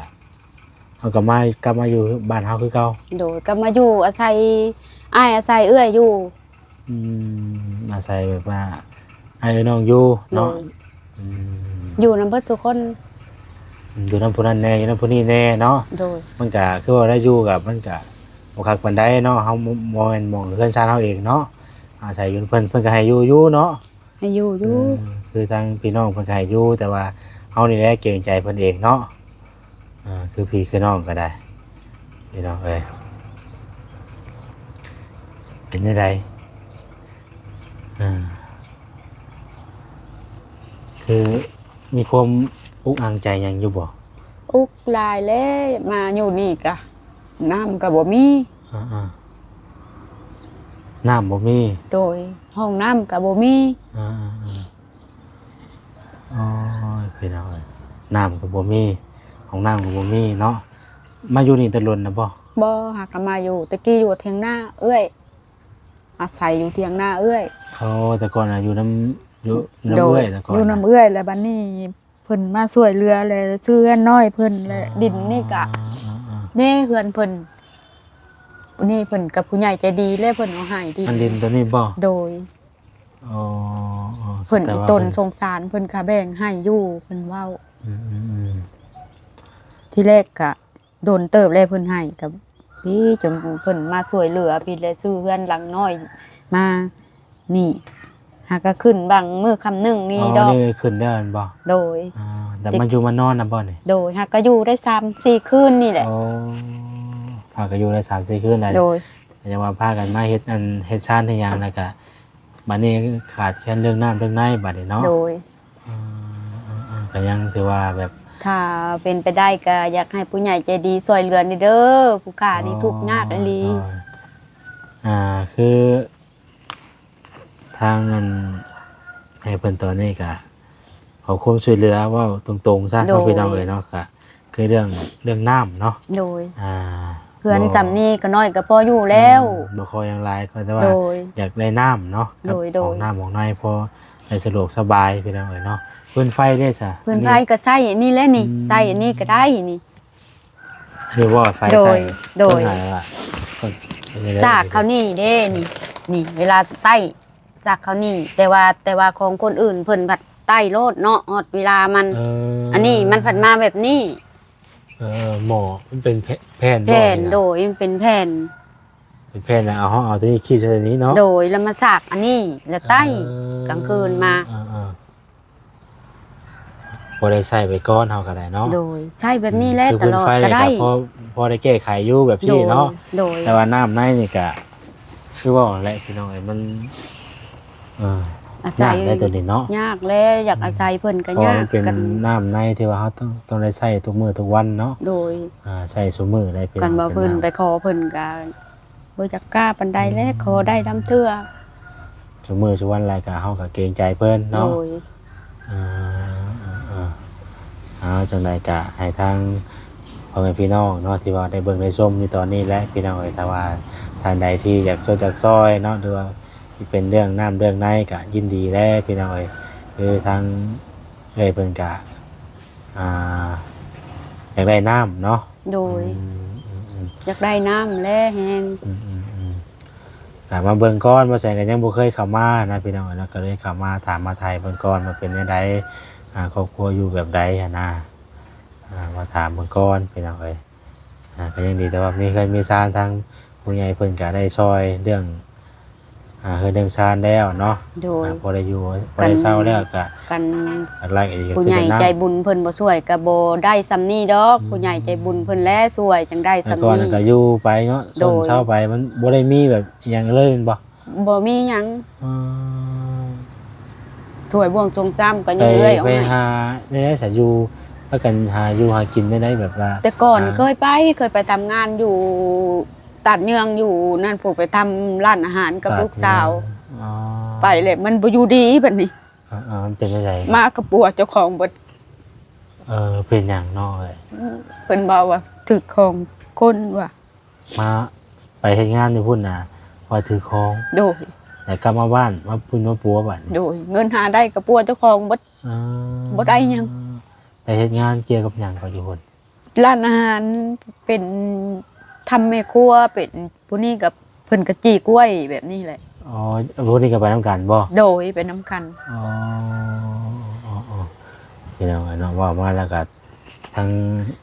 ເຮົາກໍມາ ກັບມາຢູ່ບ້ານເຮົາຄືເກົ່າ ໂດຍ ກັບມາຢູ່ອາໄສອ້າຍອາໄສເອື້ອຍຢູ່ ອືມ ອາໄສແບບວ່າອ້າຍເອື້ອຍນ້ອງຢູ່ເນາະ ໂດຍ ອືມ ຢູ່ນຳເບິດສູ່ຄົນ ອືມ ຢູ່ນຳຜູ້ນັ້ນແດ່ ຢູ່ນຳຜູ້ນີ້ແດ່ເນາະ ໂດຍ ມັນກະຄືວ່າໄດ້ຢູ່ກັບ ມັນກະບໍ່ຄັກປານໃດເນາະ ເຮົາບໍ່ ບໍ່ແມ່ນໝ່ອງເຮືອນຊານເຮົາເອງເນາະ ອາໄສຢູ່ນຳເພິ່ນ ເພິ່ນກໍໃຫ້ຢູ່ຢູ່ເນາະ ໃຫ້ຢູ່ຢູ່ ເອີ ຄືທາງພີ່ນ້ອງເພິ່ນກໍໃຫ້ຢູ່ ແຕ່ວ່າເຮົານີ້ແຫຼະເກງໃຈເພິ່ນເອງເນາະ ເອີ ຄືພີ່ຄືນ້ອງກໍໄດ້ ພີ່ນ້ອງເອີຍ ເປັນຈັ່ງໃດ? ເອີ ຄືມີຄວາມອຸກອັ່ງໃຈຫຍັງຢູ່ບໍ່? ອຸກຫຼາຍແລ້ວ ມາຢູ່ນີ້ກະ ນ້ຳກໍບໍ່ມີ ອ່າໆ ນ້ຳບໍ່ມີ ໂດຍ ຫ້ອງນ້ຳກໍບໍ່ມີ ອ່າໆໆ ໂອ້ຍ ພີ່ນ້ອງເອີຍ ນ້ຳກໍບໍ່ມີ ຫ້ອງນ້ຳກໍບໍ່ມີເນາະ ມາຢູ່ນີ້ແຕ່ດົນແລ້ວບໍ່? ບໍ່ ຫາກະມາຢູ່ ແຕ່ກີ້ຢູ່ຖຽງນາເອື້ອຍ ອາໄສຢູ່ຖຽງນາເອື້ອຍ ໂອ້ ແຕ່ກ່ອນນະຢູ່ນຳ ຢູ່ນຳ ໂດຍ ເອື້ອຍ ແຕ່ກ່ອນ ຢູ່ນຳເອື້ອຍ ແລ້ວບັດນີ້ ເພິ່ນມາຊ່ວຍເຫຼືອ ແລະ ຊື້ເຮືອນນ້ອຍເພິ່ນ ແລະ ອ່າ ດິນນີ້ກະ ອ່າໆ ເດ້ເຮືອນເພິ່ນ ນີ້ເພິ່ນກັບຜູ້ໃຫຍ່ໃຈດີ ແລະ ເພິ່ນເອົາໃຫ້ດິນ ອັນດິນໂຕນີ້ບໍ່? ໂດຍ ອໍ ເພິ່ນອີ່ຕົນສົງສານ ເພິ່ນກະແບ່ງໃຫ້ຢູ່ ເພິ່ນເວົ້າ ອືມໆ ທີແລກກະດົນເຕີບແລ້ວເພິ່ນໃຫ້ ກະພີ້ຈົນເພິ່ນມາຊ່ວຍເຫຼືອພີ້ ແລະຊື້ເຮືອນຫຼັງນ້ອຍມານີ້ ຫາກະຂຶ້ນບາງມື້ຄ່ຳໜຶ່ງນີ້ ອໍ ດອກ ນີ້ຂຶ້ນແລ້ວແມ່ນບໍ່? ໂດຍ ອ່າ ແຕ່ມາຢູ່ມານອນນຳບໍ່ນີ້? ໂດຍ ຫາກະຢູ່ໄດ້ສາມສີ່ຄືນນີ້ແຫຼະ. ອໍ ຫາກະຢູ່ໄດ້ສາມສີ່ຄືນແລ້ວ. ໂດຍ ແຕ່ວ່າພາກັນມາເຮັດອັນ ເຮັດຊານເຮັດຫຍັງ ແລ້ວກະບາດນີ້ຂາດແຄນເລື່ອງນ້ຳເລື່ອງໃນບາດນີ້ເນາະ. ໂດຍ ອ່າ ອ່າ ອ່າ ກະຍັງຖືວ່າແບບ ຖ້າເປັນໄປໄດ້ກະຢາກໃຫ້ຜູ້ໃຫຍ່ໃຈດີຊ່ວຍເຫຼືອແດ່ເດີ ຜູ້ຂ້ານີ້ທຸກຍາກອີ່ຫຼີ. ອໍ ໂດຍ ອ່າ ຄື ທາງອັນໃຫ້ເພິ່ນຕອນນີ້ກະຂໍຄວາມຊ່ວຍເຫຼືອ ເວົ້າຕົງໆຊະເນາະ ໂດຍ ພີ່ນ້ອງເອີຍເນາະ ກະຄືເລື່ອງ ເລື່ອງນ້ຳເນາະ. ໂດຍ ອ່າ ເຮືອນ ບໍ່ ສ່ຳນີ້ກະນ້ອຍກະພໍຢູ່ແລ້ວ. ອືມ ບໍ່ຂໍຫຍັງຫຼາຍ ຂໍແຕ່ວ່າ ໂດຍ ຢາກໄດ້ນ້ຳເນາະ ກັບ ໂດຍ ໂດຍ ຫ້ອງນ້ຳຫ້ອງໃນພໍໄດ້ສະດວກສະບາຍ ພີ່ນ້ອງເອີຍເນາະ. ຟືນໄຟເດ້ຊະ? ຟືນໄຟ ອັນນີ້ ກະໃຊ້ອັນນີ້ແຫຼະນີ້ ອືມ ໃຊ້ອັນນີ້ກະໄດ້ນີ້. ອັນນີ້ບໍ່ໄຟໃສ່ ໂດຍ ໂດຍ ເບິ່ງຫາວ່າ ສາກເຂົານີ້ເດ້ນີ້ ນີ້ເວລາໃຕ້ສາກເຂົານີ້ ແຕ່ວ່າ ແຕ່ວ່າຂອງຄົນອື່ນເພິ່ນພັດໃຕ້ໂລດເນາະ ຮອດເວລາມັນ. ເອີ ອັນນີ້ມັນພັດມາແບບນີ້. ເອີ ໝໍ້ມັນເປັນແຜ່ນ ແຜ່ນບໍ່ນີ້ນະ? ໂດຍ ມັນເປັນແຜ່ນ ເປັນແຜ່ນນະ ເອົາ ເຮົາເອົາຕົວນີ້ຄີບໃສ່ຕົວນີ້ເນາະ. ໂດຍ ແລ້ວມາສາກອັນນີ້ ແລ້ວໃຕ້ ເອີ ກາງຄືນມາ. ເອີ ເອີ ເອີ ພໍໄດ້ໃຊ້ໄປກ່ອນເຮົາກະໄດ້ເນາະ. ໂດຍ ໃຊ້ແບບນີ້ແຫຼະ ອືມ ຕະຫຼອດກະໄດ້ ຄືຟືນໄຟນີ້ກະພໍ ພໍໄດ້ແກ້ໄຂຢູ່ແບບນີ້ເນາະ. ໂດຍ ໂດຍ ແຕ່ວ່ານ້ຳໃນນີ້ກະ ຄືເວົ້າຫັ້ນແຫຼະພີ່ນ້ອງເອີຍ ມັນ ເອີ ອາໄສ ຍາກໄດ໋ໂຕນີ້ເນາະ. ຍາກແຫຼະ ຢາກອາໄສເພິ່ນກະຍາກ ເພາະວ່າມັນເປັນນ້ຳໃນທີ່ວ່າເຮົາຕ້ອງ ຕ້ອງໄດ້ໃຊ້ທຸກມື້ທຸກວັນເນາະ. ໂດຍ ອ່າ ໃຊ້ຊຸມື້ໄດ້ພີ່ນ້ອງ ຄັນວ່າເພິ່ນໄປຂໍເພິ່ນກະ ບໍ່ຢາກກ້າປານໃດແຫຼະ ອືມ ຂໍໄດ້ລຳເທື່ອ ຊຸມື້ຊຸວັນແລ້ວກະເຮົາກະເກງໃຈເພິ່ນເນາະ. ໂດຍ ເອີ ເອີ ເອີ ເອົາ ຈັ່ງໃດກະໃຫ້ທາງພໍ່ແມ່ພີ່ນ້ອງເນາະ ທີ່ວ່າໄດ້ເບິ່ງໄດ້ຊົມຢູ່ຕອນນີ້ແຫຼະພີ່ນ້ອງເອີຍ ຖ້າວ່າທ່ານໃດທີ່ຢາກຊ່ວຍຢາກຊ່ອຍເນາະ ຫຼືວ່າຊິເປັນເລື່ອງນ້ຳເລື່ອງໃນກະຍິນດີແຫຼະພີ່ນ້ອງເອີຍ ຄືທາງເອື້ອຍເພິ່ນກະ ອ່າ ຢາກໄດ້ນ້ຳເນາະ. ໂດຍ ອືມ ອືມ ອືມ ຢາກໄດ້ນ້ຳແລະແຮງ ອືມ ອືມ ອືມ ກະມາເບິ່ງກ່ອນ ບໍ່ແສນກະຍັງບໍ່ເຄີຍເຂົ້າມານະພີ່ນ້ອງເອີຍເນາະ ກະເລີຍເຂົ້າມາຖາມມາໄຖ່ເບິ່ງກ່ອນວ່າເປັນແນວໃດ ອ່າ ຄອບຄົວຢູ່ແບບໃດຫັ້ນນະ ອ່າ ມາຖາມເບິ່ງກ່ອນພີ່ນ້ອງເອີຍ ອ່າ ກະຍັງດີແຕ່ວ່າມີເຮືອນມີຊານ ທາງຜູ້ໃຫຍ່ເພິ່ນກະໄດ້ຊ່ອຍເລື່ອງ ອ່າ ເຮືອນເຮືອນຊານແລ້ວເນາະ. ໂດຍ ອ່າ ພໍໄດ້ຢູ່ ພໍໄດ້ເຊົາແລ້ວກະ ຄັນ ຫຼັກໆອີກກະຄື ຜູ້ໃຫຍ່ໃຈບຸນເພິ່ນບໍ່ຊ່ວຍກະບໍ່ໄດ້ສ່ຳນີ້ດອກ ອືມ ຜູ້ໃຫຍ່ໃຈບຸນເພິ່ນແຫຼະຊ່ວຍຈັ່ງໄດ້ສ່ຳນີ້ ແຕ່ກ່ອນນັ້ນກະຢູ່ໄປເນາະ ໂດຍ ຊົນເຊົາໄປ ມັນບໍ່ໄດ້ມີແບບອີ່ຫຍັງເລີຍແມ່ນບໍ່? ບໍ່ມີຫຍັງ ອໍ ຖ້ວຍບ່ວງຊອງຊາມກະຍັງເອື້ອຍເອົາໃຫ້ ໄປຫາແນວໃດສະ ຢູ່ ພາກັນຫາຢູ່ຫາກິນແນວໃດ ແບບວ່າ ແຕ່ກ່ອນ ອ່າ ເຄີຍໄປ ເຄີຍໄປທຳງານຢູ່ ຕາດເຍືອງຢູ່ນັ້ນ ຜູ້ໄປທຳຮ້ານອາຫານກັບລູກສາວ ອໍ ໄປແລ້ວມັນບໍ່ຢູ່ດີບັດນີ້ ເອີໆ ມັນເປັນຈັ່ງໃດ? ມາກະປົວເຈົ້າຂອງເບິດ ເອີ ເປັນຫຍັງເນາະເອີຍ? ເພິ່ນເວົ້າວ່າຖືກຂອງຄົນວ່າ ມາ ໄປເຮັດງານຢູ່ພຸ້ນນະ ວ່າຖືກຂອງ ໂດຍ ແລ້ວກັບມາບ້ານ ມາປຸ້ນມາປົວບາດນີ້ ໂດຍ ເງິນຫາໄດ້ກະປົວເຈົ້າຂອງເບິດ ເອີ ບໍ່ໄດ້ຫຍັງ ໄປເຮັດງານກ່ຽວກັບຫຍັງເກາະຢູ່ພຸ້ນ? ຮ້ານອາຫານ ເປັນ ທຳແມ່ຄົວ ເປັນຜູ້ນີ້ກະ ເພິ່ນກະຈີ້ກ້ວຍແບບນີ້ແຫຼະ ອໍ ຜູ້ນີ້ກະໄປນຳກັນບໍ່? ໂດຍ ໄປນຳກັນ ອໍ ອໍ ພີ່ນ້ອງເອີຍເນາະ ເວົ້າມາແລ້ວກະທັງ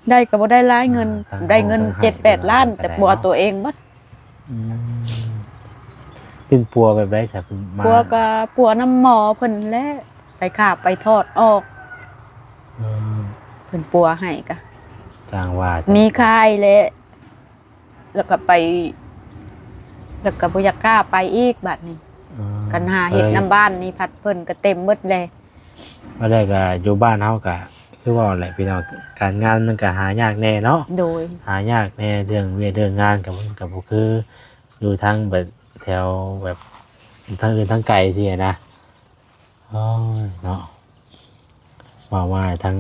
ໄດ້ກະບໍ່ໄດ້ຫຼາຍເງິນ ອ່າ ທັງ ໄດ້ເງິນ ທັງ ເຈັດແປດລ້ານ ແຕ່ປົວໂຕເອງເບິດ ອືມ ເປັນປົວແບບໃດຊະ? ເປັນມາ ປົວກະປົວນຳໝໍເພິ່ນແຫຼະ ໄປຄາບໄປຖອດອອກ ອືມ ເພິ່ນປົວໃຫ້ກະ ຊ່າງວ່າແທ້ ມີຂາຍແຫຼະ ແລ້ວກະໄປ ແລ້ວກະບໍ່ຢາກກ້າໄປອີກບາດນີ້ ອືມ ຄັນຫາເຮັດນຳບ້ານນີ້ພັດເພິ່ນກະເຕັມເບິດແຫຼະ ວ່າແລ້ວກະຢູ່ບ້ານເຮົາກະ ຄືເວົ້າແຫຼະພີ່ນ້ອງ ການງານມັນກະຫາຍາກແດ່ເນາະ ໂດຍ ຫາຍາກແດ່ ເລື່ອງວຽກເລື່ອງງານກະ ມັນກະບໍ່ຄືຢູ່ທາງແບບ ແຖວແບບທາງອື່ນທາງໄກຊີ້ນະ ໂອ້ຍເນາະ ເວົ້າມາທັງ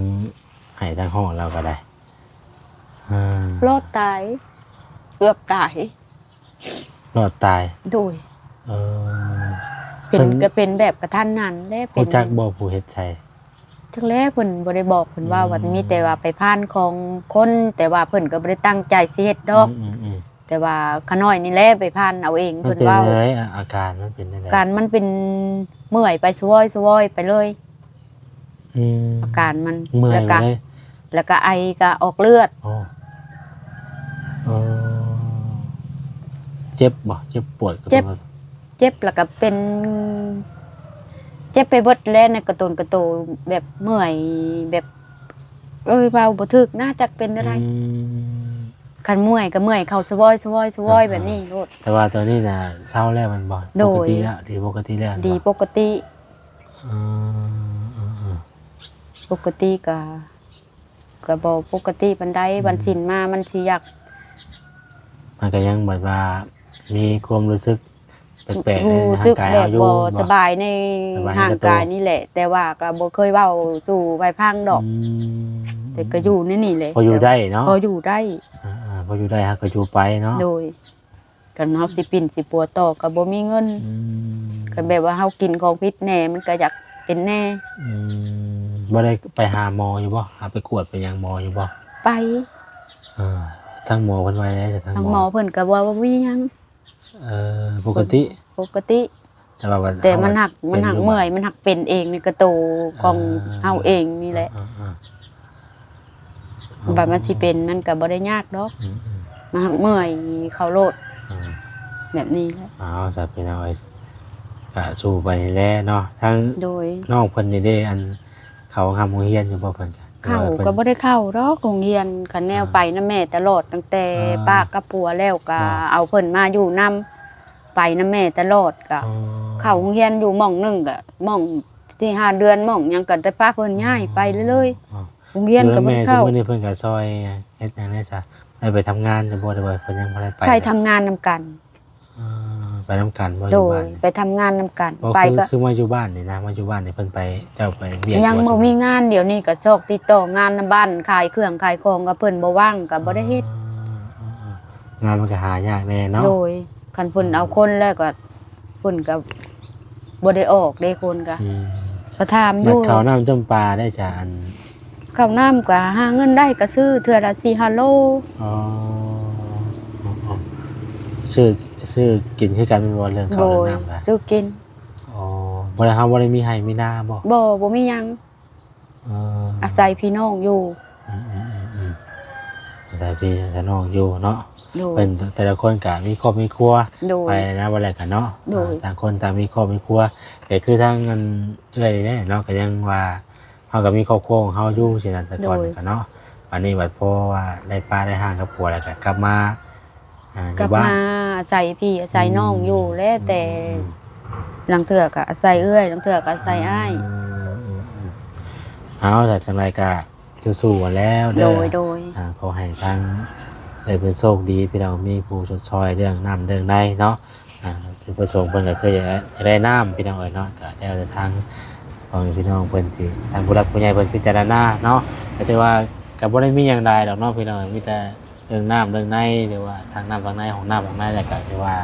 ໄຫ້ທັງຮ້ອງລາວກະໄດ້ ເອີ ລອດຕາຍ ເກືອບຕາຍ ລອດຕາຍ ໂດຍ ເອີ ເປັນ ເພິ່ນກະເປັນແບບກະທັນຫັນແຫຼະ ເປັນ ຮູ້ຈັກບໍ່ຜູ້ເຮັດໃສ່? ຈັກແຫຼະ ເພິ່ນບໍ່ໄດ້ບອກ ເພິ່ນເວົ້າວ່າ ອືມ ມີແຕ່ວ່າໄປຜ່ານຂອງຄົນ ແຕ່ວ່າເພິ່ນກະບໍ່ໄດ້ຕັ້ງໃຈຊິເຮັດດອກ ອືມໆໆ ແຕ່ວ່າຂະນ້ອຍນີ້ແຫຼະໄປຜ່ານເອົາເອງ ເພິ່ນເວົ້າ ມັນເປັນຈັ່ງໃດ? ອາ ອາການມັນເປັນຈັ່ງໃດ? ອາການມັນເປັນເມື່ອຍໄປສະວອຍໆໄປເລີຍ ອືມ ອາການມັນ ເມື່ອຍໄປເລີຍ ແລ້ວກະ ແລ້ວກໍໄອ ກໍອອກເລືອດ. ໂອ້ ເອີ ເຈັບບໍ່? ເຈັບປວດກະໂຕ ເຈັບ ເຈັບແລ້ວກໍເປັນ ເຈັບໄປເບິດແຫຼະ ໃນກະໂຕນກະໂຕ ແບບເມື່ອຍ ແບບ ໂອ້ຍ ເວົ້າບໍ່ຖືກນະ ຈັກເປັນແນວໃດ. ອືມ ຄັນເມື່ອຍກໍເມື່ອຍເຂົ້າສະວອຍ ສະວອຍ ສະວອຍ ອ່າ ແບບນີ້ໂລດ. ແຕ່ວ່າຕອນນີ້ນະເຊົາແລ້ວແມ່ນບໍ່? ໂດຍ ປົກກະຕິແລ້ວ ດີປົກກະຕິແລ້ວ ດີປົກກະຕິ. ເອີ ເອີ ເອີ ປົກກະຕິກໍ ກໍບໍ່ປົກກະຕິປານໃດ. ອືມ ວັນສິນມາມັນຊິຢາກ ມັນກໍຍັງແບບວ່າມີຄວາມຮູ້ສຶກແປກໆໃນຮ່າງກາຍເຮົາຢູ່ ຮູ້ສຶກແບບບໍ່ ແມ່ນບໍ່? ສະບາຍໃນ ສະບາຍໃນ ຮ່າງກາຍນີ້ແຫຼະ ແຕ່ວ່າກໍບໍ່ເຄີຍເວົ້າສູ່ໃຜຟັງດອກ. ອືມ ແຕ່ກໍຢູ່ໃນນີ້ແຫຼະ ພໍຢູ່ໄດ້ເນາະ ພໍຢູ່ໄດ້. ອ່າໆ ພໍຢູ່ໄດ້ ເຮົາກໍຢູ່ໄປເນາະ. ໂດຍ ຄັນເຮົາຊິປິ່ນຊິປົວຕໍ່ກໍບໍ່ມີເງິນ. ອືມ ຄັນແບບວ່າເຮົາກິນຂອງຜິດແດ່ ມັນກໍຢາກເປັນແດ່. ອືມ ບໍ່ໄດ້ໄປຫາໝໍຢູ່ບໍ່? ຫາໄປກວດໄປຫຍັງໝໍຢູ່ບໍ່? ໄປ. ເອີ ທາງໝໍເພິ່ນວ່າໃດ? ທາງໝໍ ທາງໝໍເພິ່ນກໍວ່າບໍ່ມີຫຍັງ. ເອີ ປົກກະຕິ ປົກກະຕິ. ແຕ່ວ່າ ແຕ່ມັນຫາກ ມັນຫາກເມື່ອຍ ມັນຫາກເປັນເອງໃນກະໂຕຂອງ ອ່າ ເຮົາເອງນີ້ແຫຼະ. ອ່າໆ ບັດມັນຊິເປັນມັນກໍບໍ່ໄດ້ຍາກດອກ. ອືມໆ ມັນຫາກເມື່ອຍເຂົ້າໂລດ. ອ່າ ແບບນີ້ແຫຼະ. ເອົາ ຊະ ພີ່ນ້ອງເອີຍ ກະສູ້ໄປແຫຼະເນາະ. ທາງ ໂດຍ ນ້ອງເພິ່ນນີ້ເດ້ ອັນ ເຂົ້າຮ່ຳໂຮງຮຽນຢູ່ບໍ່ເພິ່ນ? ເຂົ້າ ເພິ່ນ ກໍບໍ່ໄດ້ເຂົ້າດອກໂຮງຮຽນ. ຄັນແນວ ອ່າ ໄປນຳແມ່ຕະຫຼອດ ຕັ້ງແຕ່ ອ່າ ປະກັບຜົວແລ້ວກໍ ອ່າ ເອົາເພິ່ນມາຢູ່ນຳ ໄປນຳແມ່ຕະຫຼອດ. ກໍ ອໍ ເຂົ້າໂຮງຮຽນຢູ່ໝ່ອງໜຶ່ງ ກໍໝ່ອງສີ່ຫ້າເດືອນ ໝ່ອງຫຍັງກໍໄດ້ປະເພິ່ນ ອໍ ຍ້າຍໄປເລື້ອຍໆ. ອໍ ໂຮງຮຽນກໍບໍ່ໄດ້ເຂົ້າ. ຢູ່ນຳແມ່ຊຸມື້ນີ້ເພິ່ນກໍຊ່ອຍເຮັດຫຍັງແດ່ຊະ? ໄດ້ໄປທຳງານຢູ່ບໍ່ ຫຼືວ່າເພິ່ນຍັງບໍ່ໄດ້ໄປ? ໄປທຳງານນຳກັນ. ເອີ ໄປນຳກັນບໍ່? ໂດຍ ຢູ່ບ້ານນີ້ ໄປທຳງານນຳກັນ. ບໍ່ ໄປ ຄື ກໍ ຄືມາຢູ່ບ້ານນີ້ນະ ມາຢູ່ບ້ານນີ້ເພິ່ນໄປ ເຈົ້າໄປວຽກ ຍັງບໍ່ມີງານ. ດຽວນີ້ກໍຊອກຕິດຕໍ່ງານນຳບ້ານ ຂາຍເຄື່ອງຂາຍຂອງ ກໍເພິ່ນບໍ່ວ່າງ ກໍບໍ່ໄດ້ເຮັດ. ອໍ ເອີໆ ງານມັນກໍຫາຍາກແດ່ເນາະ. ໂດຍ ຄັນເພິ່ນ ອ່າ ເອົາຄົນແລ້ວກໍ ເພິ່ນກໍບໍ່ໄດ້ອອກເດ້ ຄົນກໍ ອືມ ກໍຖາມຢູ່. ແລ້ວເຂົ້ານ້ຳຈ້ຳປາໄດ້ຊະ? ອັນ ເຂົ້ານ້ຳກໍຫາເງິນໄດ້ ກໍຊື້ເທື່ອລະສີ່ຫ້າໂລ. ອໍ ຊື້ ຊື້ກິນຄືກັນແມ່ນບໍ່? ເລື່ອງເຂົ້າ ໂດຍ ເລື່ອງນ້ຳກໍ ຊື້ກິນ. ອໍ ບໍ່ໄດ້ ເຮົາບໍ່ໄດ້ມີໄຮ່ມີນາບໍ່? ບໍ່ ບໍ່ມີຫຍັງ. ເອີ ອາໄສພີ່ນ້ອງຢູ່. ອືມໆໆໆ ອາໄສພີ່ອາໄສນ້ອງຢູ່ເນາະ. ໂດຍ ເພິ່ນແຕ່ລະຄົນກະມີຄອບມີຄົວ ໂດຍ ໄປນະ ວ່າແລ້ວກັນເນາະ. ໂດຍ ຕ່າງຄົນຕ່າງມີຄອບມີຄົວ. ແຕ່ຄືທາງອັນເອື້ອຍນີ້ແຫຼະເນາະ ກໍຍັງວ່າເຮົາກໍມີຄອບຄົວຂອງເຮົາຢູ່ຊີ້ນະ ແຕ່ກ່ອນ ໂດຍ ກໍເນາະ. ບັດນີ້ບັດພໍວ່າໄດ້ປະໄດ້ຮ້າງກັບຜົວແລ້ວ ກໍກັບມາ ອ່າ ກັບມາອາໄສພີ່ອາໄສນ້ອງຢູ່ແຫຼະ. ອືມ ແຕ່ ອືມໆໆ ລາງເທື່ອກໍອາໄສເອື້ອຍ ລາງເທື່ອກໍອາໄສອ້າຍ. ອືມໆໆ ເອົາ ແຕ່ຈັ່ງໃດກໍສູ້ໆກັນແລ້ວເດີ. ໂດຍໆ ອ່າ ຂໍໃຫ້ທາງເອື້ອຍເພິ່ນໂຊກດີ ພີ່ນ້ອງ ມີຜູ້ຊົດຊ່ອຍເລື່ອງນ້ຳເລື່ອງໃນເນາະ. ອ່າ ຈຸດປະສົງເພິ່ນກໍຄືຢາກ ຢາກໄດ້ນ້ຳ ພີ່ນ້ອງເອີຍເນາະ. ກໍແລ້ວແຕ່ທາງພໍ່ແມ່ພີ່ນ້ອງເພິ່ນຊິ ທາງຜູ້ຫຼັກຜູ້ໃຫຍ່ເພິ່ນພິຈາລະນາເນາະ. ກໍຖືວ່າກໍບໍ່ໄດ້ມີຫຍັງຫຼາຍດອກເນາະ ພີ່ນ້ອງ ມີແຕ່ ເລື່ອງນ້ຳເລື່ອງໃນ ຫຼືວ່າທາງນ້ຳທາງໃນ ຫ້ອງນ້ຳຫ້ອງໃນ ແລ້ວກໍຖືວ່າ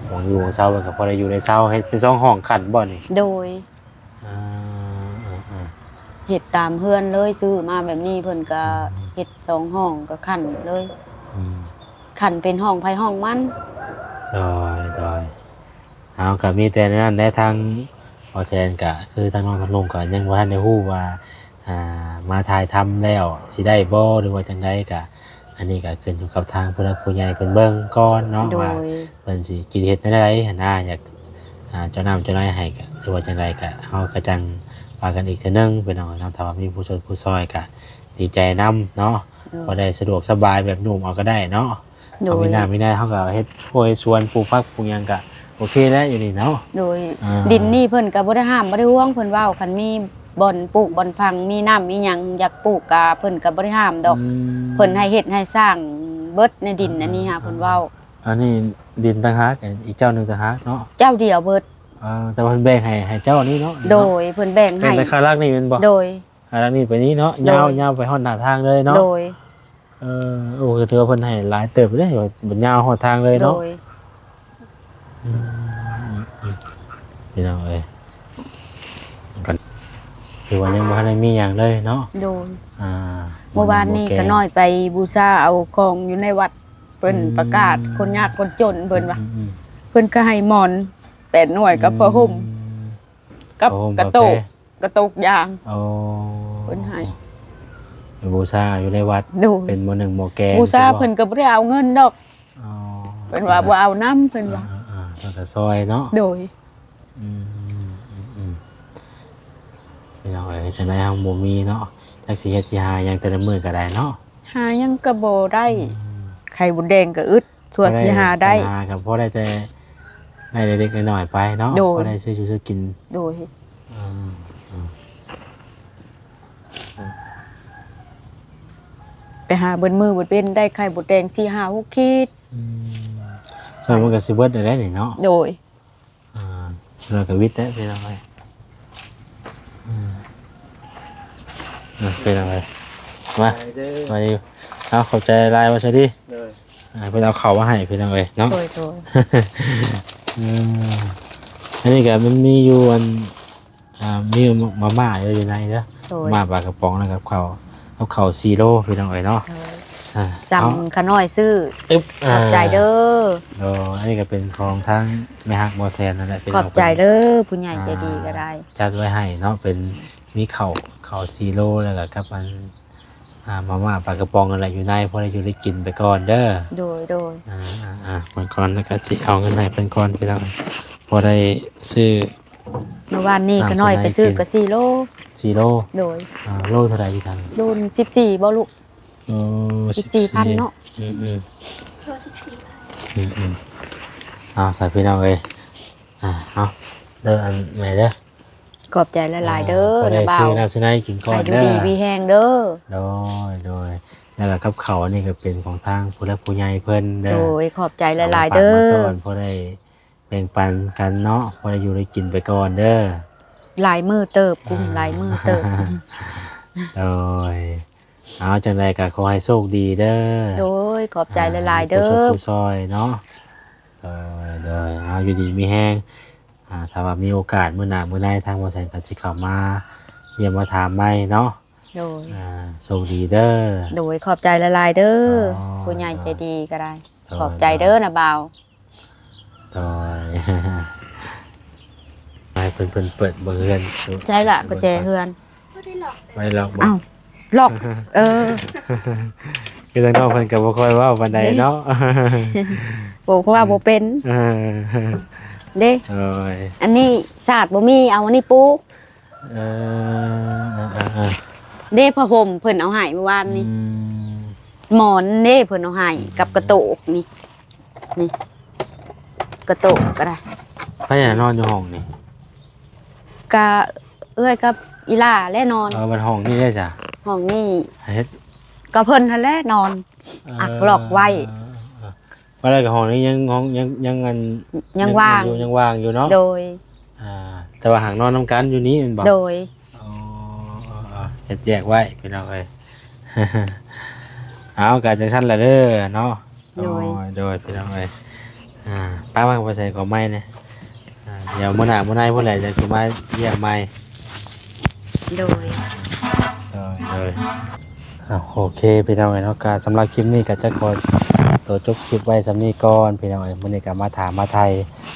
ໝ່ອງຢູ່ໝ່ອງເຊົາ ເພິ່ນກໍພໍໄດ້ຢູ່ໄດ້ເຊົາ. ເຮັດເປັນສອງຫ້ອງຂັ້ນບໍ່ນີ້? ໂດຍ ອ່າ ເຮັດຕາມເຮືອນເລີຍ ຊື້ມາແບບນີ້ ເພິ່ນກໍ ອືມ ເຮັດສອງຫ້ອງກໍຂັ້ນເລີຍ. ອືມ ຂັ້ນເປັນຫ້ອງໃຜຫ້ອງມັນ. ໂດຍ ໂດຍ. ເຮົາກໍມີແຕ່ນັ້ນແຫຼະ ທາງບໍ່ແຊນ ກໍຄືທາງນ້ອງທາງລຸງກໍຍັງບໍ່ທັນໄດ້ຮູ້ວ່າ ອ່າ ມາຖ່າຍທຳແລ້ວຊິໄດ້ບໍ່ ຫຼືວ່າຈັ່ງໃດ. ກໍອັນນີ້ກໍຂຶ້ນຢູ່ກັບທາງຜູ້ຫຼັກຜູ້ໃຫຍ່ເພິ່ນເບິ່ງກ່ອນເນາະ ໂດຍ ວ່າເພິ່ນຊິຄິດເຮັດແນວໃດຫັ້ນນະ. ຢາກ ອ່າ ເຈົ້ານ້ຳເຈົ້າໃນໃຫ້ ກໍ ຫຼືວ່າຈັ່ງໃດ ກໍເຮົາກໍຈັ່ງວ່າກັນອີກເທື່ອໜຶ່ງ ພີ່ນ້ອງເນາະ. ຖ້າວ່າມີຜູ້ຊ່ວຍຜູ້ຊ່ອຍກໍດີໃຈນຳເນາະ ໂດຍ ພໍໄດ້ສະດວກສະບາຍ ແບບໂຍມເອົາກໍໄດ້ເນາະ. ໂດຍ ເຮົາມີນ້ຳມີໃນ ເຮົາກໍເຮັດຮົ້ວເຮັດສວນ ປູກຜັກປູກຫຍັງກໍໂອເຄແລ້ວຢູ່ນີ້ເນາະ. ໂດຍ ອ່າ ດິນນີ້ເພິ່ນກໍບໍ່ໄດ້ຫ້າມ ບໍ່ໄດ້ຫ່ວງ ເພິ່ນເວົ້າ ຄັນມີບ່ອນປູກບ່ອນຝັງ ມີນ້ຳມີຫຍັງຢາກປູກກໍ ເພິ່ນກໍບໍ່ໄດ້ຫ້າມດອກ. ອືມ ເພິ່ນໃຫ້ເຮັດໃຫ້ສ້າງເບິດໃນດິນ ອ່າ ອັນນີ້ຫາ ອ່າ ເພິ່ນເວົ້າ. ອັນນີ້ດິນຕ່າງຫາກ ອີກເຈົ້າໜຶ່ງຕ່າງຫາກເນາະ? ເຈົ້າດຽວເບິດ. ເອີ ແຕ່ວ່າເພິ່ນແບ່ງໃຫ້ ໃຫ້ເຈົ້ານີ້ເນາະ? ໂດຍ ເພິ່ນແບ່ງໃຫ້ ແບ່ງແຕ່ຄາຫຼັກນີ້ແມ່ນບໍ່? ໂດຍ. ອ່າ ຫຼັງນີ້ໄປນີ້ເນາະ ໂດຍ ຍາວ ຍາວໄປຮອດໜ້າທາງເລີຍເນາະ? ໂດຍ. ເອີ ໂອ້ ກໍຖືວ່າເພິ່ນໃຫ້ຫຼາຍເຕີບເດ້ ຍາວຮອດທາງເລີຍເນາະ? ໂດຍ. ອືມ ພີ່ນ້ອງເອີຍ ກໍຖືວ່າຍັງບໍ່ທັນໄດ້ມີຫຍັງເລີຍເນາະ? ໂດຍ. ອ່າ ມື້ວານນີ້ກໍນ້ອຍໄປບູຊາເອົາຂອງຢູ່ໃນວັດ ເພິ່ນ ອືມ ປະກາດຄົນຍາກຄົນຈົນ ເພິ່ນວ່າ ອືມໆໆ ເພິ່ນກໍໃຫ້ໝອນແປດໜ່ວຍ ກັບ ອືມ ຜ້າຫົ່ມ ກັບ ຜ້າຫົ່ມ ກະໂຕກ ກະໂຕກຢາງ. ໂອ້ ເພິ່ນໃຫ້ ໄປບູຊາຢູ່ໃນວັດ ໂດຍ ເປັນໝໍ້ໜຶ້ງໝໍ້ແກງ ບູຊາ ຊິບໍ່? ເພິ່ນກໍບໍ່ໄດ້ເອົາເງິນດອກ ອໍ ເພິ່ນວ່າບໍ່ເອົານຳ ເພິ່ນວ່າ ອ່າໆ ເພິ່ນກໍຊ່ອຍເນາະ ໂດຍ ອືມ ອືມ ອືມ ພີ່ນ້ອງເອີຍ ຈັ່ງໃດເຮົາບໍ່ມີເນາະ ຈັກຊິເຮັດຊິຫາຫຍັງແຕ່ລະມື້ກໍໄດ້ເນາະ ຫາຫຍັງກໍບໍ່ໄດ້ ອືມ ໄຂ່ມົດແດງກໍອຶດ ສ່ວນທີ່ຫາໄດ້ ຫາກໍພໍໄດ້ແຕ່ ໄດ້ເລັກໆນ້ອຍໆໄປເນາະ ໂດຍ ພໍໄດ້ຊື້ຢູ່ຊື້ກິນ ໂດຍ ອືມ ອືມ ໄປຫາເບິດມື້ເບິດເວັນ ໄດ້ໄຂ່ມົດແດງສີ່ຫ້າຫົກຂີດ ອືມ ສ່ວນມັນກໍຊິເບິດໄດ້ນີ້ເນາະ ໂດຍ ອ່າ ແລ້ວກໍວິດແລ້ວພີ່ນ້ອງເອີຍ ອືມ ອ່ະ ພີ່ນ້ອງເອີຍ ມາ ໄປເດີ ມາຢູ່ ເອົາ ຂອບໃຈຫຼາຍ ວ່າຊະດີ ໂດຍ ອ່າ ເພິ່ນເອົາເຂົ້າມາໃຫ້ພີ່ນ້ອງເອີຍເນາະ ໂດຍໆ ອືມ ອັນນີ້ກໍມັນມີຢູ່ອັນ ອ່າ ມີມາມ່າຢູ່ໃນເດີ ໂດຍ ມາມ່າປາກະປ໋ອງ ແລ້ວກັບເຂົ້າ ກັບເຂົ້າສີ່ໂລພີ່ນ້ອງເອີຍເນາະ ໂດຍ ອ່າ ຈຳ ເອົາ ຂະນ້ອຍຊື້ ອຶບ ຂອບໃຈເດີ ອ່າ ໂດຍ ອັນນີ້ກໍເປັນຂອງທາງແມ່ຮັກບໍ່ແຊນນັ້ນແຫຼະ ເປັນ ຂອບໃຈເດີ ຜູ້ໃຫຍ່ໃຈດີກໍໄດ້ ອ່າ ຈັດໄວ້ໃຫ້ເນາະ ເປັນ ມີເຂົ້າ ເຂົ້າສີ່ໂລ ແລ້ວກໍກັບອັນ ອ່າ ມາມ່າປາກະປ໋ອງນັ້ນແຫຼະ ຢູ່ໃນ ພໍໄດ້ຢູ່ໄດ້ກິນໄປກ່ອນເດີ ໂດຍ ໂດຍ ອ່າ ອ່າ ເບິ່ງກ່ອນ ແລ້ວກໍຊິເອົາເງິນໃຫ້ເພິ່ນກ່ອນພີ່ນ້ອງ ພໍໄດ້ຊື້ ເມື່ອວານນີ້ຂະນ້ອຍໄປຊື້ກໍສີ່ໂລ ສີ່ໂລ ໂດຍ ອ່າ ໂລເທົ່າໃດພີ່ທັນ ໂລສິບສີ່ບໍ່ລູກ ໂອ້ ສິບສີ່ພັນເນາະ ອືມໆ ໂລສິບສີ່ພັນ ອືມໆ ເອົາ ສາ ພີ່ນ້ອງເອີຍ ອ່າ ເອົາ ເດີ ອັນແມ່ເດີ ຂອບໃຈຫຼາຍໆເດີ ອ່າ ບໍ່ໄດ້ຊື້ນ້ຳຊື້ໃນກິນກ່ອນເດີ ໃຫ້ຢູ່ດີມີແຮງເດີ ໂດຍ ໂດຍ ແລ້ວກໍກັບເຂົ້າອັນນີ້ກໍເປັນຂອງທາງຜູ້ຫຼັກຜູ້ໃຫຍ່ເພິ່ນເດີ ໂດຍ ຂອບໃຈຫຼາຍໆເດີ ເອົາມາຝາກມາຕ້ອນ ພໍໄດ້ແບ່ງປັນກັນເນາະ ພໍໄດ້ຢູ່ໄດ້ກິນໄປກ່ອນເດີ ຫຼາຍມື້ເຕີບ ກຸ້ມ ອ່າ ຫຼາຍມື້ເຕີບ ໂດຍ ເອົາ ຈັ່ງໃດກໍຂໍໃຫ້ໂຊກດີເດີ ໂດຍ ຂອບໃຈຫຼາຍໆເດີ ອ່າ ຜູ້ຊ່ອຍເນາະ ໂດຍ ໂດຍ ເອົາ ຢູ່ດີມີແຮງ ອ່າ ຖ້າວ່າມີໂອກາດມື້ໜ້າມື້ໃນ ທາງບໍ່ແສນກໍຊິເຂົ້າມາຢ້ຽມມາຖາມໃໝ່ເນາະ ໂດຍ ອ່າ ໂຊກດີເດີ ໂດຍ ຂອບໃຈຫຼາຍໆເດີ ໂດຍ ຜູ້ໃຫຍ່ໃຈດີກໍໄດ້ ໂດຍ ຂອບໃຈເດີ ໂດຍ ນະບ່າວ ໂດຍ ໃຫ້ເພິ່ນ ເພິ່ນເປີດເບິ່ງເຮືອນ ໃຊ່ລະ ກຸນແຈເຮືອນ ບໍ່ໄດ້ລັອກບໍ່? ອ້າວ ລັອກ ເອີ ຄືທາງນ້ອງເພິ່ນກໍບໍ່ຄ່ອຍເວົ້າປານໃດເນາະ ໂອ້ ເພາະວ່າບໍ່ເປັນ ເອີ ເດ້ ໂດຍ ອັນນີ້ສາດບໍ່ມີ ເອົາອັນນີ້ປູ ເອີ ເອີ ເອີ ເອີ ເດ້ ຜ້າຫົ່ມເພິ່ນເອົາໃຫ້ມື້ວານນີ້ ອືມ ໝອນເດ້ ເພິ່ນເອົາໃຫ້ ກັບກະໂຕກນີ້ ນີ້ ກະໂຕກກໍໄດ້ ໃຜນອນຢູ່ຫ້ອງນີ້? ກະເອື້ອຍກັບອີ່ຫຼ້າແຫຼະນອນ ເອີ ບັດຫ້ອງນີ້ເດ້ຊະ? ຫ້ອງນີ້ ເຮັດ ກໍເພິ່ນຫັ້ນແຫຼະນອນ ເອີ ອັກລັອກໄວ້ ເອີ ເອີ ວ່າແລ້ວກໍຫ້ອງນີ້ຍັງ ຫ້ອງ ຍັງ ຍັງອັນ ຍັງວ່າງຢູ່ ຍັງວ່າງຢູ່ເນາະ ໂດຍ ອ່າ ແຕ່ວ່າຫາກນອນນຳກັນຢູ່ນີ້ແມ່ນບໍ່? ໂດຍ ອໍ ເຮັດແຍກໄວ້ພີ່ນ້ອງເອີຍ ເອົາ ກໍຈັ່ງຊັ້ນລະເດີເນາະ ໂດຍ ໂດຍ ໂດຍ ພີ່ນ້ອງເອີຍ ອ່າ ປ້າວ່າໄປໃສ່ຂອງໃໝ່ແດ່ ອ່າ ດຽວມື້ໜ້າມື້ໃນພຸ້ນແຫຼະ ຈະມາຢ້ຽມໃໝ່ ໂດຍ ໂດຍ ໂດຍ ອ່າ ໂອເຄ ພີ່ນ້ອງເອີຍເນາະ ກໍສຳລັບຄລິບນີ້ກໍຈະຂໍຕົວຈົບຄລິບໄວ້ສ່ຳນີ້ກ່ອນ ພີ່ນ້ອງເອີຍ ມື້ນີ້ກໍມາຖາມມາໄຖ່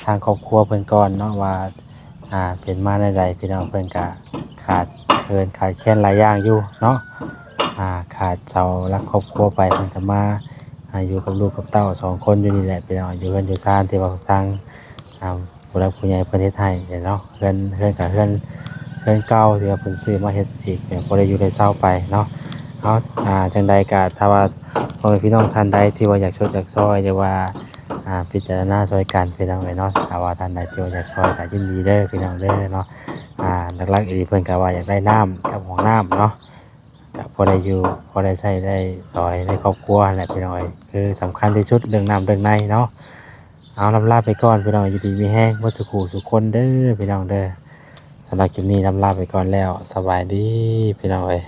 ທາງຄອບຄົວເພິ່ນກ່ອນເນາະ ວ່າ ອ່າ ເປັນມາແນວໃດ ພີ່ນ້ອງ ເພິ່ນກະຂາດເຂີນຂາດແຄນຫຼາຍຢ່າງຢູ່ເນາະ ອ່າ ຂາດເສົາຫຼັກຄອບຄົວໄປ ເພິ່ນກະມາ ອ່າ ຢູ່ກັບລູກກັບເຕົ້າສອງຄົນຢູ່ນີ້ແຫຼະ ພີ່ນ້ອງ ຢູ່ເຮືອນຢູ່ຊານທີ່ວ່າທາງ ອ່າ ຜູ້ຫຼັກຜູ້ໃຫຍ່ເພິ່ນເຮັດໃຫ້ເນາະ ເຮືອນ ເຮືອນກະເຮືອນ ເຮືອນເກົ່າທີ່ວ່າເພິ່ນຊື້ມາເຮັດອີກ ເພື່ອພໍໄດ້ຢູ່ໄດ້ເຊົາໄປເນາະ ເອົາ ອ່າ ຈັ່ງໃດກະຖ້າວ່າພໍ່ແມ່ພີ່ນ້ອງທ່ານໃດທີ່ວ່າຢາກຊົດຢາກຊ່ອຍ ຫຼືວ່າ ອ່າ ພິຈາລະນາຊ່ອຍກັນ ພີ່ນ້ອງເອີຍເນາະ ຖ້າວ່າທ່ານໃດທີ່ວ່າຢາກຊ່ອຍກໍຍິນດີເດີ ພີ່ນ້ອງເດີເນາະ ອ່າ ຫຼັກໆອີ່ຫຼີເພິ່ນກໍວ່າຢາກໄດ້ນ້ຳກັບຫ້ອງນ້ຳເນາະ ກໍພໍໄດ້ຢູ່ ພໍໄດ້ໃຊ້ໄດ້ສອຍໃນຄອບຄົວຫັ້ນແຫຼະ ພີ່ນ້ອງເອີຍ ຄືສຳຄັນທີ່ສຸດເລື່ອງນ້ຳເລື່ອງໃນເນາະ ເອົາ ລ່ຳລາໄປກ່ອນ ພີ່ນ້ອງ ຢູ່ດີມີແຮງເບິດສູ່ຄູ່ສູ່ຄົນເດີ ພີ່ນ້ອງເດີ ສຳລັບຄລິບນີ້ລ່ຳລາໄປກ່ອນແລ້ວ ສະບາຍດີ ພີ່ນ້ອງເອີຍ.